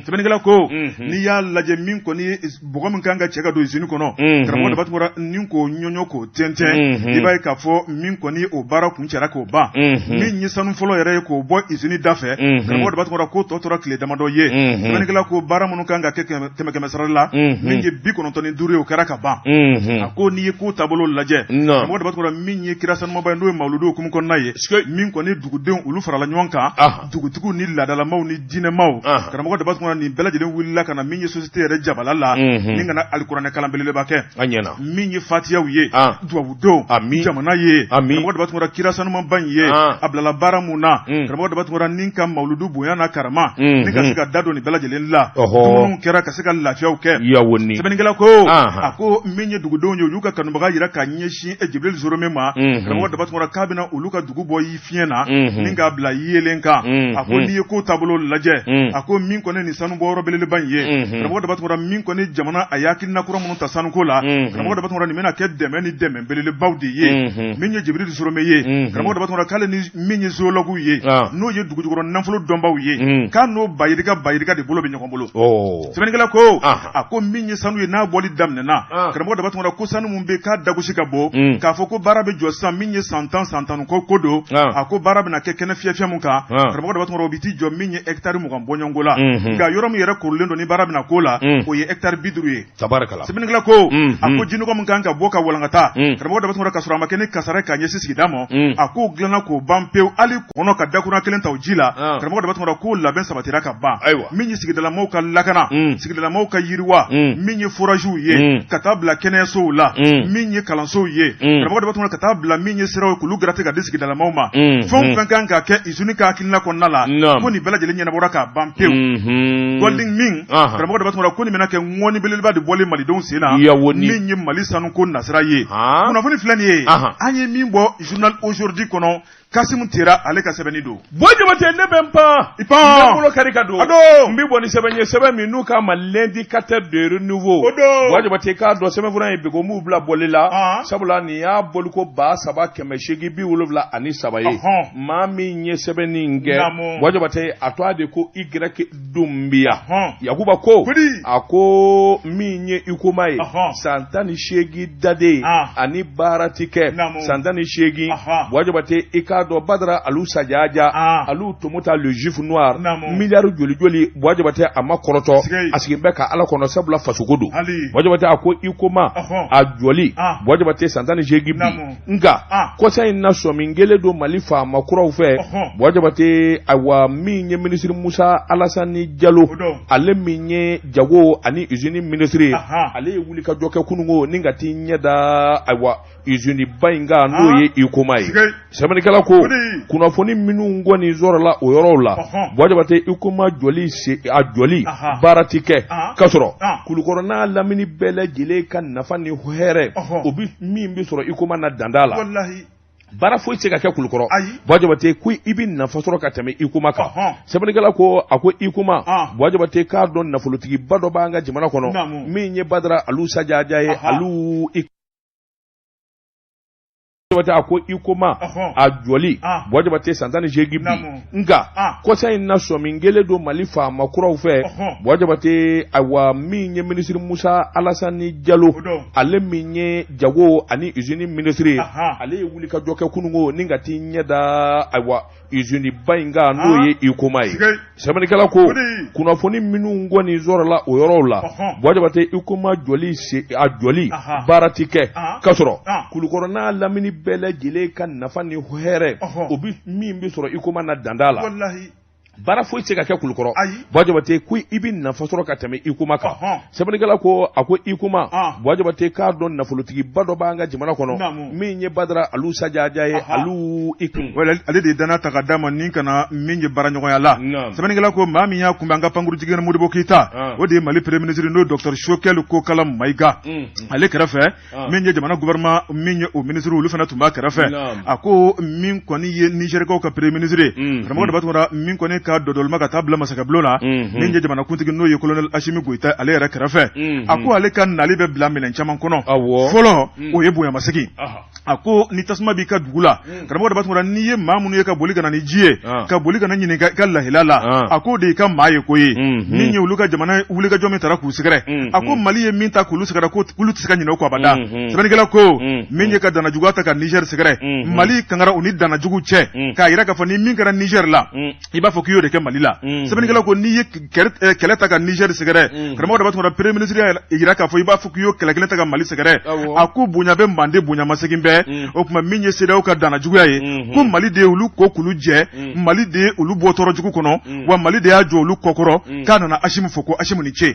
Sɛbɛnnikɛla ko n'i y'a lajɛ, min kɔni bɔgɔ min kan ka cɛ ka don usine kɔnɔ, karamɔgɔ Daba Tunkara, ni k'o ɲɔɲɔ k'o tɛntɛn, i b'a ye k'a fɔ min kɔni o baara kun cɛra k'o ban. Min ye sanu fɔlɔ yɛrɛ ye k'o bɔ usine da fɛ, karamɔgɔ Daba Tunkara, ko tɔ tora tile damadɔ ye. Sɛbɛnnikɛla ko baara minnu kan ka kɛ kɛmɛ kɛmɛ sara la, min ye 95 ye, o kɛra ka ban. A ko n'i ye ko taabolo lajɛ, karamɔgɔ Daba Tunkara, min ye kira sanumaba ye, n'o ye mawuludu hukumu kɔnɔna ye, min kɔni dugudenw olu farala ɲɔgɔn kan, dugutigiw ni laadalamaw ni diinɛmaw, karamɔgɔ Daba Tunkara, nin bɛɛ lajɛlen wulila ka na min ye société yɛrɛ jabala la, ni ka na alikuranɛ kalan belebeleba kɛ, min ye fatiyaw ye, dubabu don jamana ye. Karamɔgɔ Daba Tunkara, kira sanumanba in ye, a bilala baara mun na, karamɔgɔ Daba Tunkara, ni ka mawuludu bonya n'a karama, ni ka se ka da don nin bɛɛ lajɛlen la, minnu kɛra ka se ka lafiyaw kɛ. Sɛbɛnnikɛla ko, a ko min ye dugudenw ye, u y'u ka kanubaga jira ka ɲɛsin Jibril Zorome ma, karamɔgɔ Daba Tunkara, k'a bɛna olu ka dugu bɔ fiɲɛ na ni k'a bila yeelen kan. A ko n'i ye ko taabolo lajɛ, a ko min kɔni nin sanu bɔyɔrɔ belebeleba in ye, karamɔgɔ Daba Tunkara, min kɔni jamana a ye hakilina kura minnu ta sanuko la, karamɔgɔ Daba Tunkara, nin bɛna kɛ dɛmɛ ni dɛmɛ belebelebaw de ye. Min ye Jibril Zorome ye, karamɔgɔ Daba Tunkara, k'ale ni min ye géologue ye, n'o ye dugujukɔrɔ nafolo dɔnbaw ye, k'a n'o bayirika bayirika de bolo bɛ ɲɔgɔn bolo. Sɛbɛnnikɛla ko, a ko min ye sanu ye, n'a bɔli daminɛna, karamɔgɔ Daba Tunkara, ko sanu min bɛ k'a dagosi ka bon, k'a fɔ ko baara bɛ jɔ sisan, min ye san 10 san 10 ko don, a ko baara bɛna kɛ kɛnɛ fiyɛ fiyɛ min kan, karamɔgɔ Daba Tunkara, o bɛ t'i jɔ min ye hectare 20 bɔɲɔgɔnko la. Nka yɔrɔ min yɛrɛ korilen don ni baara bɛna k'o la, o ye hectare 50 ye. Tabarikala. Sɛbɛnnikɛla ko, a ko jinɔgɔ min kan ka bɔ ka walankata, karamɔgɔ Karamɔgɔ Daba Tunkara, k'a sɔrɔ a ma kɛ ni kasara k'a ɲɛsin sigida ma, a k'o dilanna k'o ban pewu, hali kɔnɔ ka dakuruɲɛ kelen ta o ji la. Karamɔgɔ Daba Tunkara, k'o labɛn sabatira ka ban. Min ye sigidalamaw ka lakana, sigidalamaw ka yiriwa, min ye foraziw ye, ka taa bila kɛnɛyasow la, min ye kalansow ye, karamɔgɔ Daba Tunkara, ka taa bila min ye siraw ye k'olu garate ka di sigidalamaw ma, fɛn o fɛn kan ka kɛ usine ka hakilina kɔnɔna la, ko nin bɛɛ lajɛlen ɲɛnabɔra k'a ban pewu. Golding min, karamɔgɔ Daba Tunkara, ko nin bɛna kɛ ŋɔni belebeleba de bɔlen malidenw sen na, min ye Mali sanuko nasira ye. Kunnafoni filɛ nin ye, an ye min bɔ journal Aujourd'hui kɔnɔ, Kasimu Tera ale ka sɛbɛnni don. Buwa Jabate, ne bɛ n pan, i pan, n bɛ bolo kari ka don. A don. N bɛ bɔ ni sɛbɛn ye, sɛbɛn min n'u k'a ma L'Indicateur de renouveau. O don. Buwa Jabate, k'a dɔn sɛbɛnfura in biko m'u bila bɔli la, sabula nin y'a bɔliko 3873 ye. Maa min ye sɛbɛnni in kɛ, Buwa Jabate, a tɔgɔ de ko Y Dunbiya. Yakuba ko a ko min ye Huicoma ye, san 18 daden ani baara ti kɛ, san 18. Buwa Jabate, i k'a dɔn Badara Alu Sajaja, Alu Tomota le juif noir, miliyari joli joli, Buwa Jabate, a ma kɔrɔtɔ, a sigilen bɛ ka Ala kɔnɔ, sabula fasoko don. Buwa Jabate, a ko Huicoma a jɔli, Buwa Jabate, san 18 bi. Nka kɔsa in na sɔmi kɛlen don Mali faama kuraw fɛ. Buwa Jabate, ayiwa, min ye minisiri Musa Alasani Jalo, ale min ye jago ani usine minisiri ye, ale ye wulikajɔ kɛ kununko ni ka t'i ɲɛ da, ayiwa, usine ba in kan, n'o ye Huicoma ye. Sɛbɛnnikɛla ko kunnafoni minnu kɔni sɔrɔla o yɔrɔw la, Buwa Jabate, Huicoma jɔli, a jɔli baara ti kɛ, k'a sɔrɔ Kulukɔrɔ n'a lamini bɛɛ lajɛlen ka nafa ni hɛrɛ o bɛ min bɛ sɔrɔ Huicoma na danda la, baara foyi tɛ se ka kɛ Kulukɔrɔ. Buwa Jabate ko i bɛ nafa sɔrɔ ka tɛmɛ Huicoma kan. Sɛbɛnnikɛla ko a ko Huicoma, Buwa Jabate, k'a dɔn nafolotigiba dɔ b'an ka jamana kɔnɔ min ye Badara Alu Sajaja ye. Alu Jabate, a ko Huicoma a jɔli, Buwa Jabate, san 18 bi. Nka kɔsa in na sɔmi kɛlen don Mali faama kuraw fɛ. Buwa Jabate, ayiwa, min ye minisiri Musa Alasani Jalo, ale min ye jago ani usine minisiri ye, ale ye wulikajɔ kɛ kununko ni ka t'i ɲɛ da, ayiwa, usine ba in kan, n'o ye Huicoma ye. Sɛbɛnnikɛla ko kunnafoni minnu kɔni sɔrɔla o yɔrɔw la, Buwa Jabate, Huicoma jɔli, a jɔli baara ti kɛ, k'a sɔrɔ Kulukɔrɔ n'a lamini bɛɛ lajɛlen ka nafa ni hɛrɛ o bɛ min bɛ sɔrɔ Huicoma na danda la, baara foyi tɛ se ka kɛ Kulukɔrɔ. Buwa Jabate ko i bɛ nafa sɔrɔ ka tɛmɛ Huicoma kan. Sɛbɛnnikɛla ko a ko Huicoma, Buwa Jabate, k'a dɔn nafolotigiba dɔ b'an ka jamana kɔnɔ min ye Badara Alu Sajaja ye. Alu i kun ale de ye danaya ta ka d'a ma ni ka na min ye baaraɲɔgɔnya la. Sɛbɛnnikɛla ko maa min y'a kunbɛn an ka pankuru jiginna Modibo Keyita, o de ye Mali premier ministre, n'o ye docteur Choguel Kokala Mayiga. Ale kɛrɛfɛ, min ye jamana gouvernement min ye o ministre, olu fana tun b'a kɛrɛfɛ. A ko min kɔni ye Nizɛrikaw ka premier ministre ye, karamɔgɔ Daba Tunkara, min kɔni ka dɔdɔlima ka taa bila masakɛbulon na, min ye jamanakuntigi, n'o ye colonel Asimi Goyita, ale yɛrɛ kɛrɛfɛ. A ko ale ka nali bɛ bila minɛn caman kɔnɔ. Fɔlɔ, o ye bonyamasegin. A ko ni tasuma b'i ka dugu la, karamɔgɔ Daba Tunkara, n'i ye maa minnu ye ka boli ka na ni ji ye, ka boli ka na ɲininka i ka lahila la, a k'o de y'i ka maa ye ko ye. Min ye olu ka jamana wulikajɔ min taara k'u sɛgɛrɛ, a ko Mali ye min ta k'olu sɛgɛrɛ, ko olu tɛ se ka ɲinɛ o kɔ abada. Sɛbɛnnikɛla ko min ye ka danajuguya ta ka Nizɛri sɛgɛrɛ, Mali kangara u ni danajugu cɛ, k'a jira k'a fɔ ni min kɛra Nizɛri la, i b'a fɔ k'i y'o de kɛ Mali la. Sɛbɛnnikɛla ko n'i ye kɛlɛ ta ka Nizɛri sɛgɛrɛ, karamɔgɔ Daba Tunkara, premier ministre y'a jira k'a fɔ i b'a fɔ k'i y'o kɛlɛ kelen ta ka Mali sɛgɛrɛ. A ko bonya bɛ mande, bonyamasegin bɛɛ. O tuma min ye CEDEAO ka danajuguya ye, ko Mali de ye olu ko k'olu jɛ, Mali de ye olu bɔ tɔɔrɔ jugu kɔnɔ, wa Mali de y'a jɔ olu kɔkɔrɔ k'a nana Asimi fo, ko Asimi ni ce.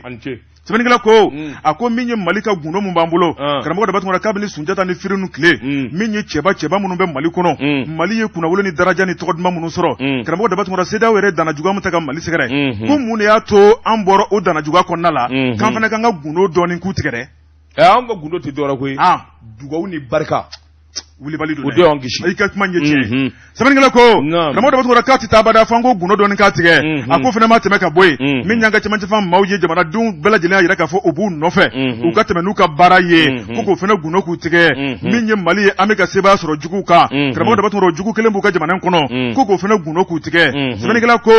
Sɛbɛnnikɛla ko a ko min ye Mali ka gundo min b'an bolo, karamɔgɔ Daba Tunkara, kabini Sunjata ni Firinu tile, min ye cɛba cɛba minnu bɛ Mali kɔnɔ, Mali ye kunnawolo ni daraja ni tɔgɔ duman minnu sɔrɔ, karamɔgɔ Daba Tunkara, CEDEAO yɛrɛ danajuguya min ta ka Mali sɛgɛrɛ, ko mun de y'a to an bɔra o danajuguya kɔnɔna la, k'an fana k'an ka gundo dɔɔnin k'u tigɛ dɛ? An ka gundo tɛ dɔwɛrɛ koyi, dugawu ni barika. Wulibali don o de y'an kisi. I ka kuma ɲɛ tiɲɛ. Sɛbɛnnikɛla ko karamɔgɔ Daba Tunkara k'a tɛ taa abada f'an ko gundo dɔɔni k'a tigɛ. A ko fana ma tɛmɛ ka bɔ yen, min y'an ka cɛmancɛfan maaw ye, jamanadenw bɛɛ lajɛlen y'a jira k'a fɔ u b'u nɔfɛ, u ka tɛmɛ n'u ka baara ye, ko k'o fana gundo k'u tigɛ. Min ye Mali ye, an bɛ ka sebaaya sɔrɔ juguw kan, karamɔgɔ Daba Tunkara, o jugu kelen b'u ka jamana in kɔnɔ, ko k'o fana gundo k'u tigɛ. Sɛbɛnnikɛla ko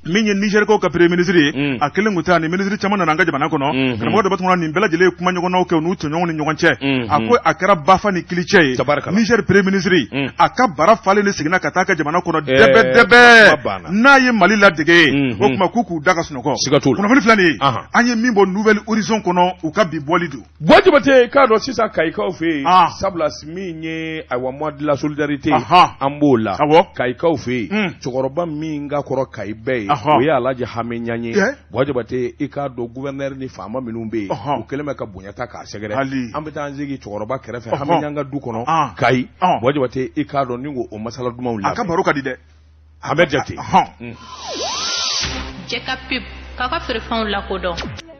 min ye Nizɛrikaw ka premier ministre ye, a kelen kun tɛ, ani minisiri caman nana an ka jamana kɔnɔ. Karamɔgɔ Daba Tunkara, nin bɛɛ lajɛlen ye kuma ɲɔgɔnnaw kɛ u n'u tɔɲɔgɔnw ni ɲɔgɔn cɛ. A ko a kɛra bafa ni kilicɛ ye. Niger premier ministre a ka bara falen de seginna ka taa a ka jamana kɔnɔ dɛbɛ dɛbɛ n'a ye Mali ladege o tuma k'u k'u da ka sunɔgɔ siga t'o la kunnafoni filɛ nin ye an ye min bɔ Nouvel Horizon kɔnɔ u ka bi bɔli don Buwa Jabate k'a dɔn sisan Kayikaw fɛ yen sabula min ye ayiwa mois de la solidarité an b'o la Kayikaw fɛ yen cɛkɔrɔba min ka kɔrɔ Kayi bɛɛ ye o ye Alaji Hami Ɲan ye Buwa Jabate i k'a dɔn gouverneur ni faama minnu bɛ yen u kɛlen bɛ ka bonya ta k'a sɛgɛrɛ an bɛ taa an sigi cɛkɔrɔba kɛrɛfɛ Hami Ɲan ka du kɔnɔ Kayi Buwa Jabate i k'a dɔn ni k'o masala dumanw la a ka baro ka di dɛ Ahmed Jate Jɛ ka pub k'a ka feerefɛnw lakodɔn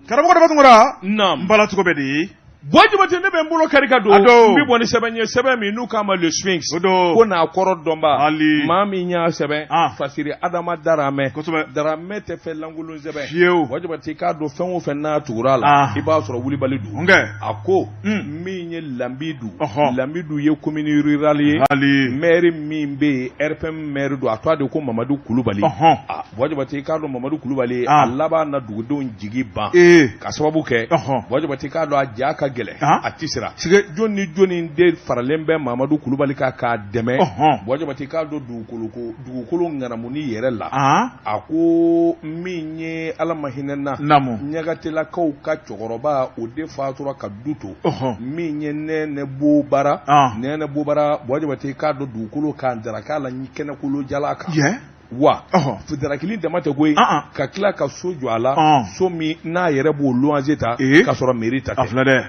karamɔgɔ Daba Tunkara n bala cogo bɛ di Buwa Jabate ne bɛ n bolo kari ka don n bɛ bɔ ni sɛbɛn ye sɛbɛn min n'u k'a ma Le Sphinx ko n'a kɔrɔ dɔnba maa min y'a sɛbɛn Fasiri Adama Daramɛ Daramɛ tɛ fɛn lankolon sɛbɛn fiyewu Buwa Jabate k'a dɔn fɛn o fɛn n'a tugura a la i b'a sɔrɔ wulibali don a ko min ye Lanbidu Lanbidu ye commune rurale ye maire min bɛ yen RPM maire don a tɔgɔ de ko Mamadu Kulubali Buwa Jabate i k'a dɔn Mamadu Kulubali a laban na dugudenw jigi ban ka sababu kɛ Buwa Jabate k'a dɔn a ja ka gɛlɛn a tɛ siran jɔn ni jɔni de faralen bɛ Mamadu Kulubali kan k'a dɛmɛ Buwa Jabate k'a dɔn dugukolo ko dugukolo ŋanamuni yɛrɛ la a ko min ye Ala ma hinɛ na Ɲagatelakaw ka cɛkɔrɔba o de fatura ka du to min ye Nɛnɛ Bobara Nɛnɛ Bobara Buwa Jabate k'a dɔn dugukolo k'a daraka la kɛnɛkolo jala kan wa darakili dama tɛ koyi ka tila ka so jɔ a la so min n'a yɛrɛ b'o luwanse ta k'a sɔrɔ mairie ta tɛ dɛ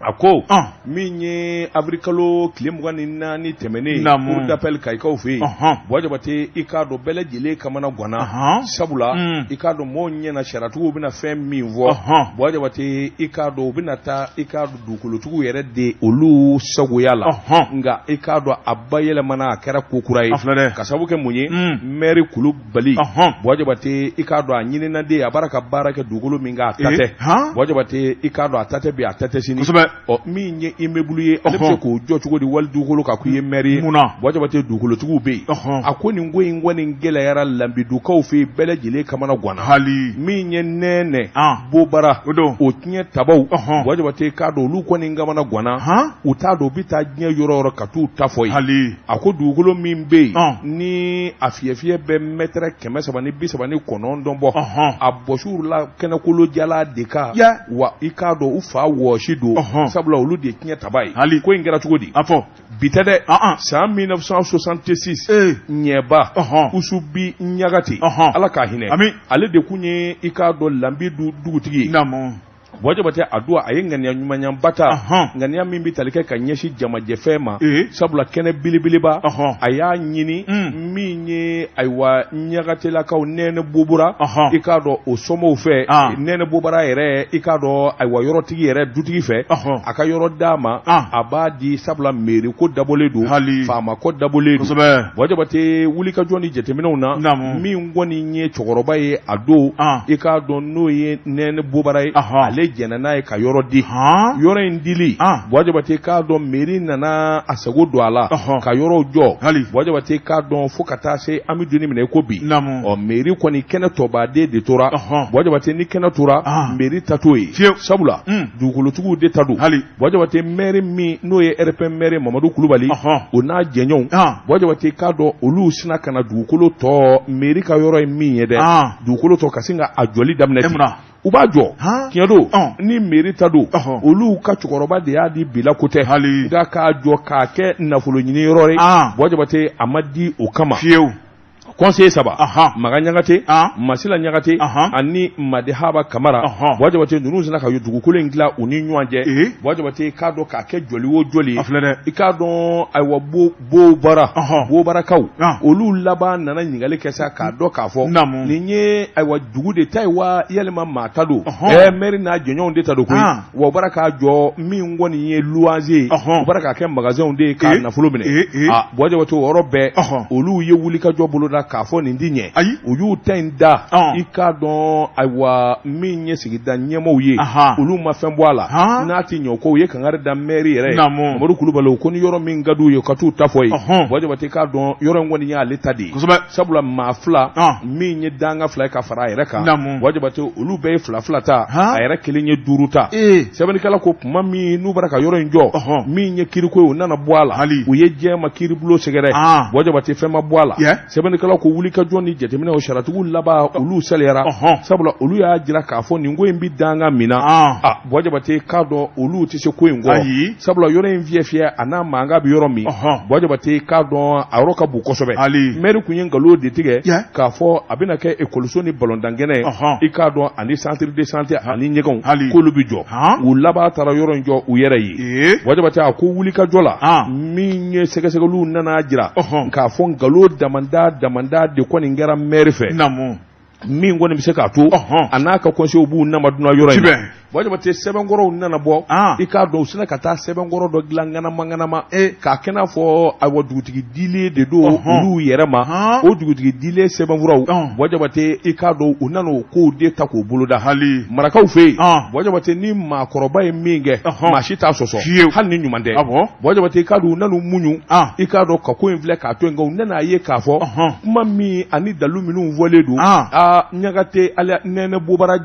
a ko min ye avril kalo tile 24 tɛmɛnen cour d'appel Kayikaw fɛ yen Buwa Jabate i k'a dɔn bɛɛ lajɛlen kamana ganna sabula i k'a dɔn mɔgɔw ɲɛna sariyatigiw bɛna fɛn min fɔ Buwa Jabate i k'a dɔn u bɛna taa i k'a dɔn dugukolotigiw yɛrɛ de olu sagoya la nka i k'a dɔn a bayɛlɛmana a kɛra ko kura ye ka sababu kɛ mun ye mɛri Kulubali Buwa Jabate i k'a dɔn a ɲinina de a b'a ka baara kɛ dugukolo min kan a ta tɛ Buwa Jabate i k'a dɔn a ta tɛ bi a ta tɛ sini ɔ min ye immeuble ye ale bɛ se k'o jɔ cogo di wali dugukolo kan k'i ye mɛri ye Buwa Jabate dugukolotigiw bɛ yen a ko nin ko in kɔni gɛlɛyara Lanbidukaw fɛ yen bɛɛ lajɛlen kamana ganna min ye Nɛnɛ Bobara o tiɲɛ tabaw Buwa Jabate k'a dɔn olu kɔni kamana ganna u t'a dɔn u bɛ taa diɲɛ yɔrɔ o yɔrɔ ka t'u ta fɔ yen a ko dugukolo min bɛ yen ni a fiyɛfiyɛ bɛ mɛtɛrɛ 339 bɔ a bɔsiw la kɛnɛkolo jala de kan wa i k'a dɔn u fa wɔsi don sabula olu de ye tiɲɛ taba ye ko in kɛra cogo di a fɔ bi tɛ dɛ san 1966 ɲɛba Usubi Ɲagate Ala k'a hinɛ ale de tun ye i k'a dɔn Lanbidu dugutigi ye Buwa Jabate a don a ye ŋaniya ɲumanyaba ta ŋaniya min bɛ tali kɛ ka ɲɛsin jamajɛfɛn ma sabula kɛnɛ belebeleba a y'a ɲini min ye ayiwa Ɲagatelakaw Nɛnɛ Bobara i k'a dɔn o somɔgɔw fɛ Nɛnɛ Bobara yɛrɛ i k'a dɔn ayiwa yɔrɔtigi yɛrɛ dutigi fɛ a ka yɔrɔ d'a ma a b'a di sabula mairie ko dabɔlen don faama ko dabɔlen don Buwa Jabate wulikajɔ ni jateminɛw na min kɔni ye cɛkɔrɔba ye a don i k'a dɔn n'o ye Nɛnɛ Bobara ye ale jɛnna n'a ye ka yɔrɔ di yɔrɔ in dili Buwa Jabate k'a dɔn mairie nana a sago don a la ka yɔrɔw jɔ Buwa Jabate k'a dɔn fo ka taa se an bɛ don min na i ko bi ɔ mairie kɔni kɛnɛ tɔbaden de tora Buwa Jabate ni kɛnɛ tora mairie ta t'o ye sabula dugukolotigiw de ta don Buwa Jabate maire min n'o ye RPM maire Mamadu Kulubali o n'a jɛɲɔgɔnw Buwa Jabate k'a dɔn olu sina ka na dugukolo tɔ mairie ka yɔrɔ ye min ye dɛ dugukolo tɔ ka sin ka a jɔli daminɛ ten u b'a jɔ tiɲɛ don ni mairie ta don olu ka cɛkɔrɔba de y'a di bila ko tɛ nka k'a jɔ k'a kɛ nafolo ɲini yɔrɔ ye Buwa Jabate a ma di o kama fiyewu conseiller saba Maga Ɲagate Masila Ɲagate ani Madihaba Kamara Buwa Jabate ninnu sina ka dugukolo in tila u ni ɲɔgɔn cɛ Buwa Jabate k'a dɔn k'a kɛ jɔli o jɔli ye i k'a dɔn ayiwa Bobara Bobarakaw olu laban nana ɲininkali kɛ sa k'a dɔn k'a fɔ nin ye ayiwa dugu de ta ye wa yalima maa ta don maire n'a jɛɲɔgɔnw de ta don koyi wa u bɔra k'a jɔ min kɔni ye luwanse ye u bɔra k'a kɛ magasinw de ye k'a nafolo minɛ Buwa Jabate o yɔrɔ bɛɛ olu ye wulikajɔ boloda la k'a fɔ nin ti ɲɛ ayi u y'u ta in da i k'a dɔn ayiwa min ye sigida ɲɛmaaw ye olu ma fɛn bɔ a la n'a ti ɲɛ ko u ye kangari da mɛri yɛrɛ ye Mamadu Kulubali ko ni yɔrɔ min ka d'u ye ka t'u ta fɔ yen Buwa Jabate k'a dɔn yɔrɔ in kɔni y'ale ta de ye sabula maa fila min ye danga fila ye ka fara a yɛrɛ kan Buwa Jabate olu bɛɛ ye fila fila ta a yɛrɛ kelen ye duuru ta sɛbɛnnikɛla ko tuma min n'u bɔra ka yɔrɔ in jɔ min ye kiriko ye u nana bɔ a la u ye diɲɛ ma kiribulon sɛgɛrɛ Buwa Jabate fɛn ma bɔ a la sɛbɛnnikɛla ko wulikajɔ ni jateminɛw sariyatigiw laban olu saliyara sabula olu y'a jira k'a fɔ nin ko in bɛ danga min na a Buwa Jabate k'a dɔn olu tɛ se ko in kɔrɔ sabula yɔrɔ in fiyɛ fiyɛ a n'a mankan bɛ yɔrɔ min Buwa Jabate k'a dɔn a yɔrɔ ka bon kosɛbɛ mɛri kun ye nkalon de tigɛ k'a fɔ a bɛna kɛ ekɔliso ni balontankɛnɛ i k'a dɔn ani centre de santé ani ɲɛgɛnw k'olu bɛ jɔ u laban taara yɔrɔ in jɔ u yɛrɛ ye Buwa Jabate a ko wulikajɔ la min ye sɛgɛsɛgɛliw nana jira k'a fɔ nkalon damanda damanda de kɔni kɛra mɛri fɛ min kɔni bɛ se k'a to a n'a ka conseil b'u namaduna yɔrɔ in na Buwa Jabate sɛbɛnkɔrɔw nana bɔ i k'a dɔn u sina ka taa sɛbɛnkɔrɔ dɔ dilan ŋanama ŋanama k'a kɛ n'a fɔ ayiwa dugutigi dilen de don olu yɛrɛ ma o dugutigi dilen sɛbɛnfuraw Buwa Jabate i k'a dɔn u nana o kow de ta k'o boloda hali marakaw fɛ yen Buwa Jabate ni maakɔrɔba ye min kɛ maa si t'a sɔsɔ hali ni ɲuman tɛ Buwa Jabate i k'a dɔn u nana u muɲu i k'a dɔn ka ko in filɛ k'a to yen nka u nana a ye k'a fɔ kuma min ani dalu minnu fɔlen don aa Ɲagate ala Nɛnɛ Bobara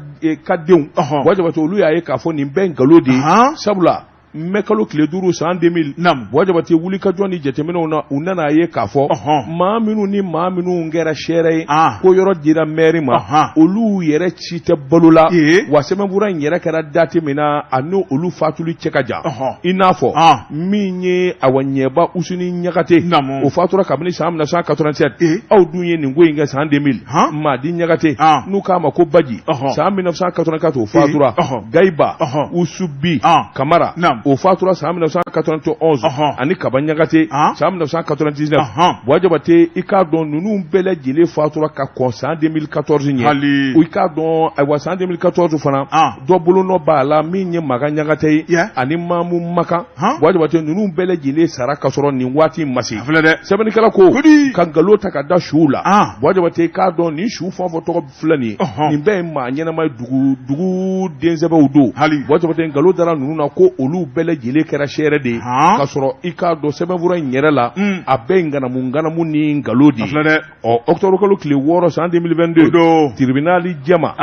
ka denw Buwa Jabate olu y'a ye k'a fɔ nin bɛɛ nkalon de ye sabula mɛ kalo tile 5 san 2000 Buwa Jabate wulikajɔ ni jateminɛw na u nana a ye k'a fɔ maa minnu ni maa minnu kɛra seere ye ko yɔrɔ dira mɛri ma olu yɛrɛ si tɛ balo la wa sɛbɛnfura in yɛrɛ kɛra date min na a ni olu fatuli cɛ ka jan i n'a fɔ min ye awa ɲɛba Usuni Ɲagate o fatura kabini san 1987 aw dun ye nin ko in kɛ san 2000 Madi Ɲagate n'u k'a ma ko Baji san 1984 o fatura Gayiba Usubi Kamara o fatura san 1991 ani Kaba Ɲagate san 1999 Buwa Jabate i k'a dɔn ninnu bɛɛ lajɛlen fatura ka kɔn san 2014 ɲɛ i k'a dɔn ayiwa san 2014 fana dɔ bolonɔ b'a la min ye Makan Ɲagate ye ani Mamu Makan Buwa Jabate ninnu bɛɛ lajɛlen sara ka sɔrɔ nin waati ma se sɛbɛnnikɛla ko ka nkalon ta ka da suw la Buwa Jabate i k'a dɔn nin su fɛn fɛn tɔgɔ filɛ nin ye nin bɛɛ ye maa ɲɛnama ye dugu densɛbɛw don Buwa Jabate nkalon dara ninnu na ko olu bɛɛ lajɛlen kɛra seere de ye ka sɔrɔ i k'a dɔn sɛbɛnfura in yɛrɛ la a bɛɛ ye ŋanamu ŋanamu ni nkalon de ye ɔ octobre kalo tile 6 san 2022 tribunal jɛma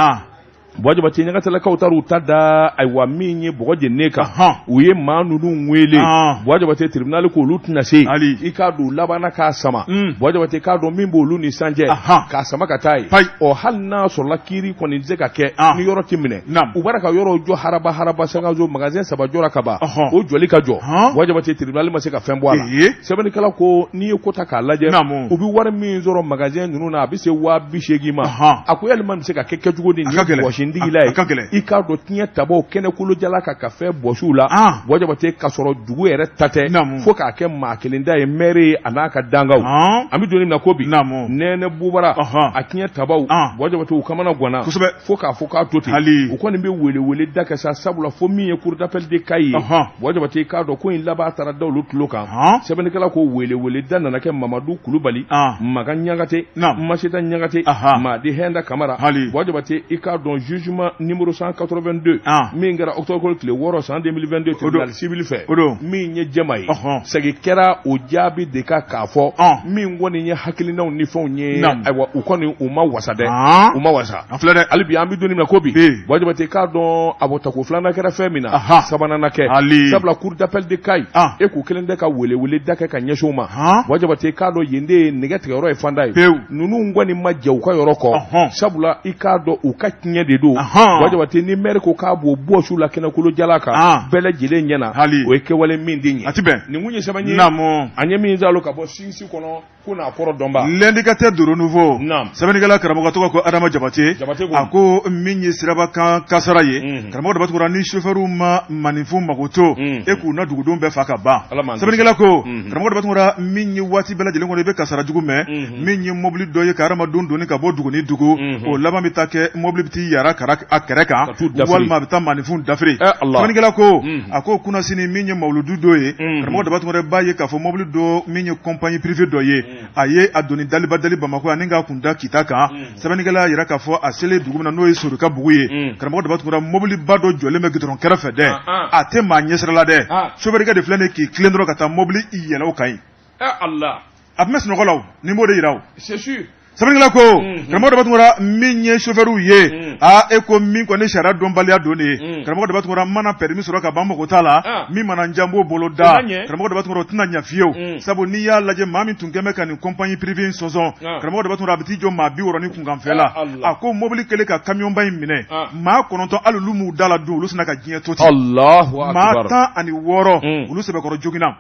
Buwa Jabate ɲagatelakaw taara u ta da ayiwa min ye bɔgɔ jeninen kan u ye maa ninnu wele Buwa Jabate tribunal ko olu tɛna se i k'a dɔn u labanna k'a sama Buwa Jabate k'a dɔn min b'olu ni san cɛ k'a sama ka taa yen ɔ hali n'a sɔrɔla kiiri kɔni tɛ se ka kɛ ni yɔrɔ tɛ minɛ u bɔra ka yɔrɔ jɔ haraba haraba sankaso magasin saba jɔra ka ban o jɔli ka jɔ Buwa Jabate tribunal ma se ka fɛn bɔ a la sɛbɛnnikɛla ko n'i ye ko ta k'a lajɛ u bɛ wari min sɔrɔ magasin ninnu na a bɛ se 80 000 ma a ko yalima bɛ se ka kɛ kɛcogo di nin bɔsindigi la ye i k'a dɔn tiɲɛ tabaw kɛnɛ kolojala kan ka fɛn bɔsi u la Buwa Jabate k'a sɔrɔ dugu yɛrɛ ta tɛ fo k'a kɛ maa kelen ta ye mɛri ye a n'a ka dangaw an bɛ don min na ko bi Nɛnɛ Bubara a tiɲɛ tabaw Buwa Jabate u kamana ganna fo k'a fɔ k'a to ten u kɔni bɛ welewele da kɛ sa sabula fo min ye cour d'appel de Kayi ye Buwa Jabate i k'a dɔn ko in laban taara da olu tulo kan sɛbɛnnikɛla ko welewele da nana kɛ Mamadu Kulubali Makan Ɲagate Masita Ɲagate Madi Hɛnda Kamara Buwa Jabate i k'a dɔn jugement numéro 182 min kɛra octobre tile 6 san 2022 tribunal civil fɛ min ye jɛma ye segin kɛra o jaabi de kan k'a fɔ min kɔni ye hakilinaw ni fɛnw ye ayiwa u kɔni u ma wasa dɛ u ma wasa an filɛ dɛ hali bi an bɛ don min na ko bi Buwa Jabate k'a dɔn a bɔ tako filanan kɛra fɛn min na sabanan na kɛ sabula cour d'appel de Kayi e k'u kelen tɛ ka welewele da kɛ ka ɲɛsin u ma Buwa Jabate k'a dɔn yen de ye nɛgɛ tigɛyɔrɔ ye fanda ye pewu ninnu kɔni ma jɛ u ka yɔrɔ kɔ sabula i k'a dɔn u ka tiɲɛ de don Buwa Jabate ni maire ko k'a b'o bɔsi u la kɛnɛkolo jala kan bɛɛ lajɛlen ɲɛ na o ye kɛwale min tɛ ɲɛ a tɛ bɛn nin kun ye sɛbɛn ye an ye min zalo ka bɔ sinsi kɔnɔ ko n'a kɔrɔ dɔnba l'indicateur du renouveau sɛbɛnnikɛla karamɔgɔ tɔgɔ ko Adama Jabate a ko min ye sirabakan kasara ye karamɔgɔ Daba Tunkara ni chauffeur ma maninfin mako to e k'u na dugudenw bɛɛ fa ka ban sɛbɛnnikɛla ko karamɔgɔ Daba Tunkara min ye waati bɛɛ lajɛlen kɔnɔ i bɛ kasara jugu mɛn min ye mobili dɔ ye ka hadamadenw doni ka bɔ dugu ni dugu o laban bɛ taa kɛ mobili bɛ t'i yara fara a kɛrɛ kan walima a bɛ taa maaninfinw dafiri sɛbɛnnikɛla ko a ko kunasini min ye mawuludu don ye karamɔgɔ Daba Tunkara b'a ye k'a fɔ mobili dɔ min ye compagnie privée dɔ ye a ye a doni daliba dali Bamakɔ ani k'a kun da Kita kan sɛbɛnnikɛla y'a jira k'a fɔ a selen dugu min na n'o ye Sorikabugu ye karamɔgɔ Daba Tunkara mobiliba dɔ jɔlen bɛ gidɔrɔn kɛrɛfɛ dɛ a tɛ maa ɲɛsira la dɛ sofɛrikɛ de filɛ nin ye k'i tilen dɔrɔn ka taa mobili yɛlɛ o kan yen a tun bɛ sunɔgɔ la o nin b'o de jira o sɛbɛnnikɛla ko karamɔgɔ Daba Tunkara min ye sofɛriw ye aa e ko min kɔni sariya dɔnbaliya don de ye karamɔgɔ Daba Tunkara mana permis sɔrɔ ka ban mago t'a la min mana n diya n b'o bolo da karamɔgɔ Daba Tunkara o tɛna ɲɛ fiyewu sabu n'i y'a lajɛ maa min tun kɛn bɛ ka nin compagnie privée in sɔnsɔn karamɔgɔ Daba Tunkara a bɛ t'i jɔ maa 60 ni kunkanfɛn la a ko mobili kɛlen ka kamiyɔnba in minɛ maa 9 hali olu m'u da la don olu sinna ka diɲɛ to ten maa 16 olu sɛbɛkɔrɔ joginna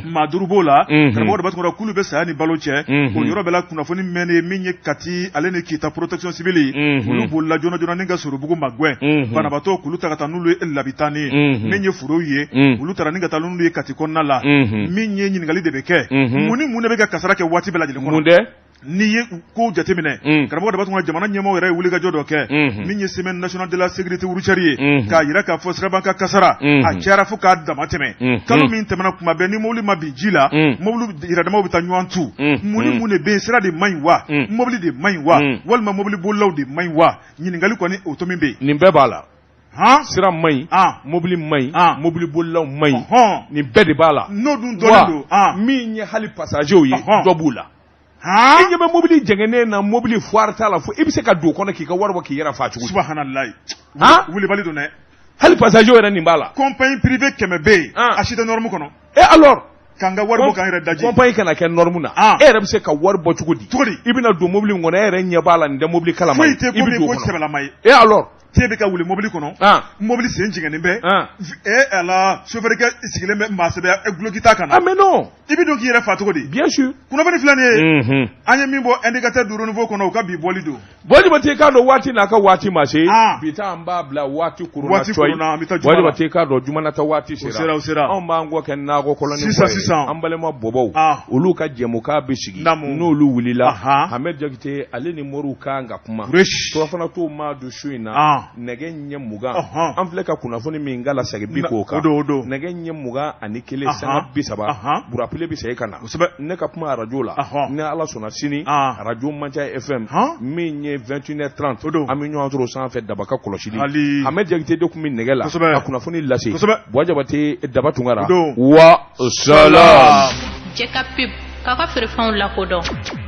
maa 5 b'o la karamɔgɔ Daba Tunkara k'olu bɛ saya ni balo cɛ o yɔrɔ bɛɛ la kunnafoni mɛnnen min ye Kati ale ni Kita protection civile olu bolila joona joona ni ka Sorobugu magɛn banabaatɔ k'olu ta ka taa n'olu ye labitani min ye furew ye olu taara ni ka taa n'olu ye Kati kɔnɔna la min ye ɲininkali de bɛ kɛ mun ni mun de bɛ ka kasara kɛ waati bɛɛ lajɛlen kɔnɔ n'i ye kow jateminɛ karamɔgɔ Daba Tunkara jamana ɲɛmaaw yɛrɛ ye wulikajɔ dɔ kɛ min ye semaine nationale de la sécurité routière ye k'a jira k'a fɔ sirabakan kasara a cayara fo k'a dama tɛmɛ kalo min tɛmɛna kuma bɛɛ ni mobili ma bin ji la mobili yɛrɛdamaw bɛ taa ɲɔgɔn tu mun ni mun de bɛ yen sira de man ɲi wa mobili de man ɲi wa walima mobili bolilaw de man ɲi wa ɲininkali kɔni o tomi bɛ yen nin bɛɛ b'a la sira man ɲi mobili man ɲi mobili bolilaw man ɲi nin bɛɛ de b'a la n'o dun dɔnnen don min ye hali passagerw ye dɔ b'u la i ɲɛ bɛ mobili jɛngɛnnen na mobili foire t'a la fo i bɛ se ka don o kɔnɔ k'i ka wari bɔ k'i yɛrɛ fa cogo di subahanallahi wulibali don dɛ hali passager yɛrɛ nin b'a la compagnie privée 100 bɛ yen a si tɛ norme kɔnɔ et alors k'an ka wari bɔ k'an yɛrɛ daji compagnie kana kɛ norme na e yɛrɛ bɛ se ka wari bɔ cogo di cogo di i bɛna don mobili in kɔnɔ e yɛrɛ ɲɛ b'a la nin tɛ mobili kalama ye foyi tɛ ko min ko sɛbɛlama ye et alors te bɛ ka wuli mobili kɔnɔ mobili sen jɛngɛnnen bɛ e ala sofɛrikɛ sigilen bɛ maa sɛbɛ duloki t'a kan na ah mais non i bɛ don k'i yɛrɛ fa cogo di bien sûr kunnafoni filɛ nin ye an ye min bɔ indicateur du renouveau kɔnɔ u ka bi bɔli don Buwa Jabate k'a dɔn waati n'a ka waati ma se bi ta an b'a bila waati koronna waati koronna an bɛ taa juma la Buwa Jabate k'a dɔn juma nata waati sera o sera anw b'an kɔ kɛ nakɔ kɔlɔni sisan sisan an balima bɔbɔw olu ka jɛmukan bɛ sigi n'olu wulila Hamɛdi Jakite ale ni moriw kan ka kuma surafana to maa dun su in na nɛgɛ ɲɛ 20 an filɛ ka kunnafoni min kala segin bi k'o kan nɛgɛ ɲɛ 21 sanga 30 Burapile bɛ segin ka na ne ka kuma arajo la ni Ala sɔnna sini arajo Mandiya FM min ye 21h30 o don an bɛ ɲɔgɔn sɔrɔ sanfɛ daba ka kɔlɔsili Hamɛdi Jakite de tun bɛ nɛgɛ la ka kunnafoni lase Buwa Jabate Daba Tunkara wa salam Jɛ ka pub k'a ka feerefɛnw lakodɔn.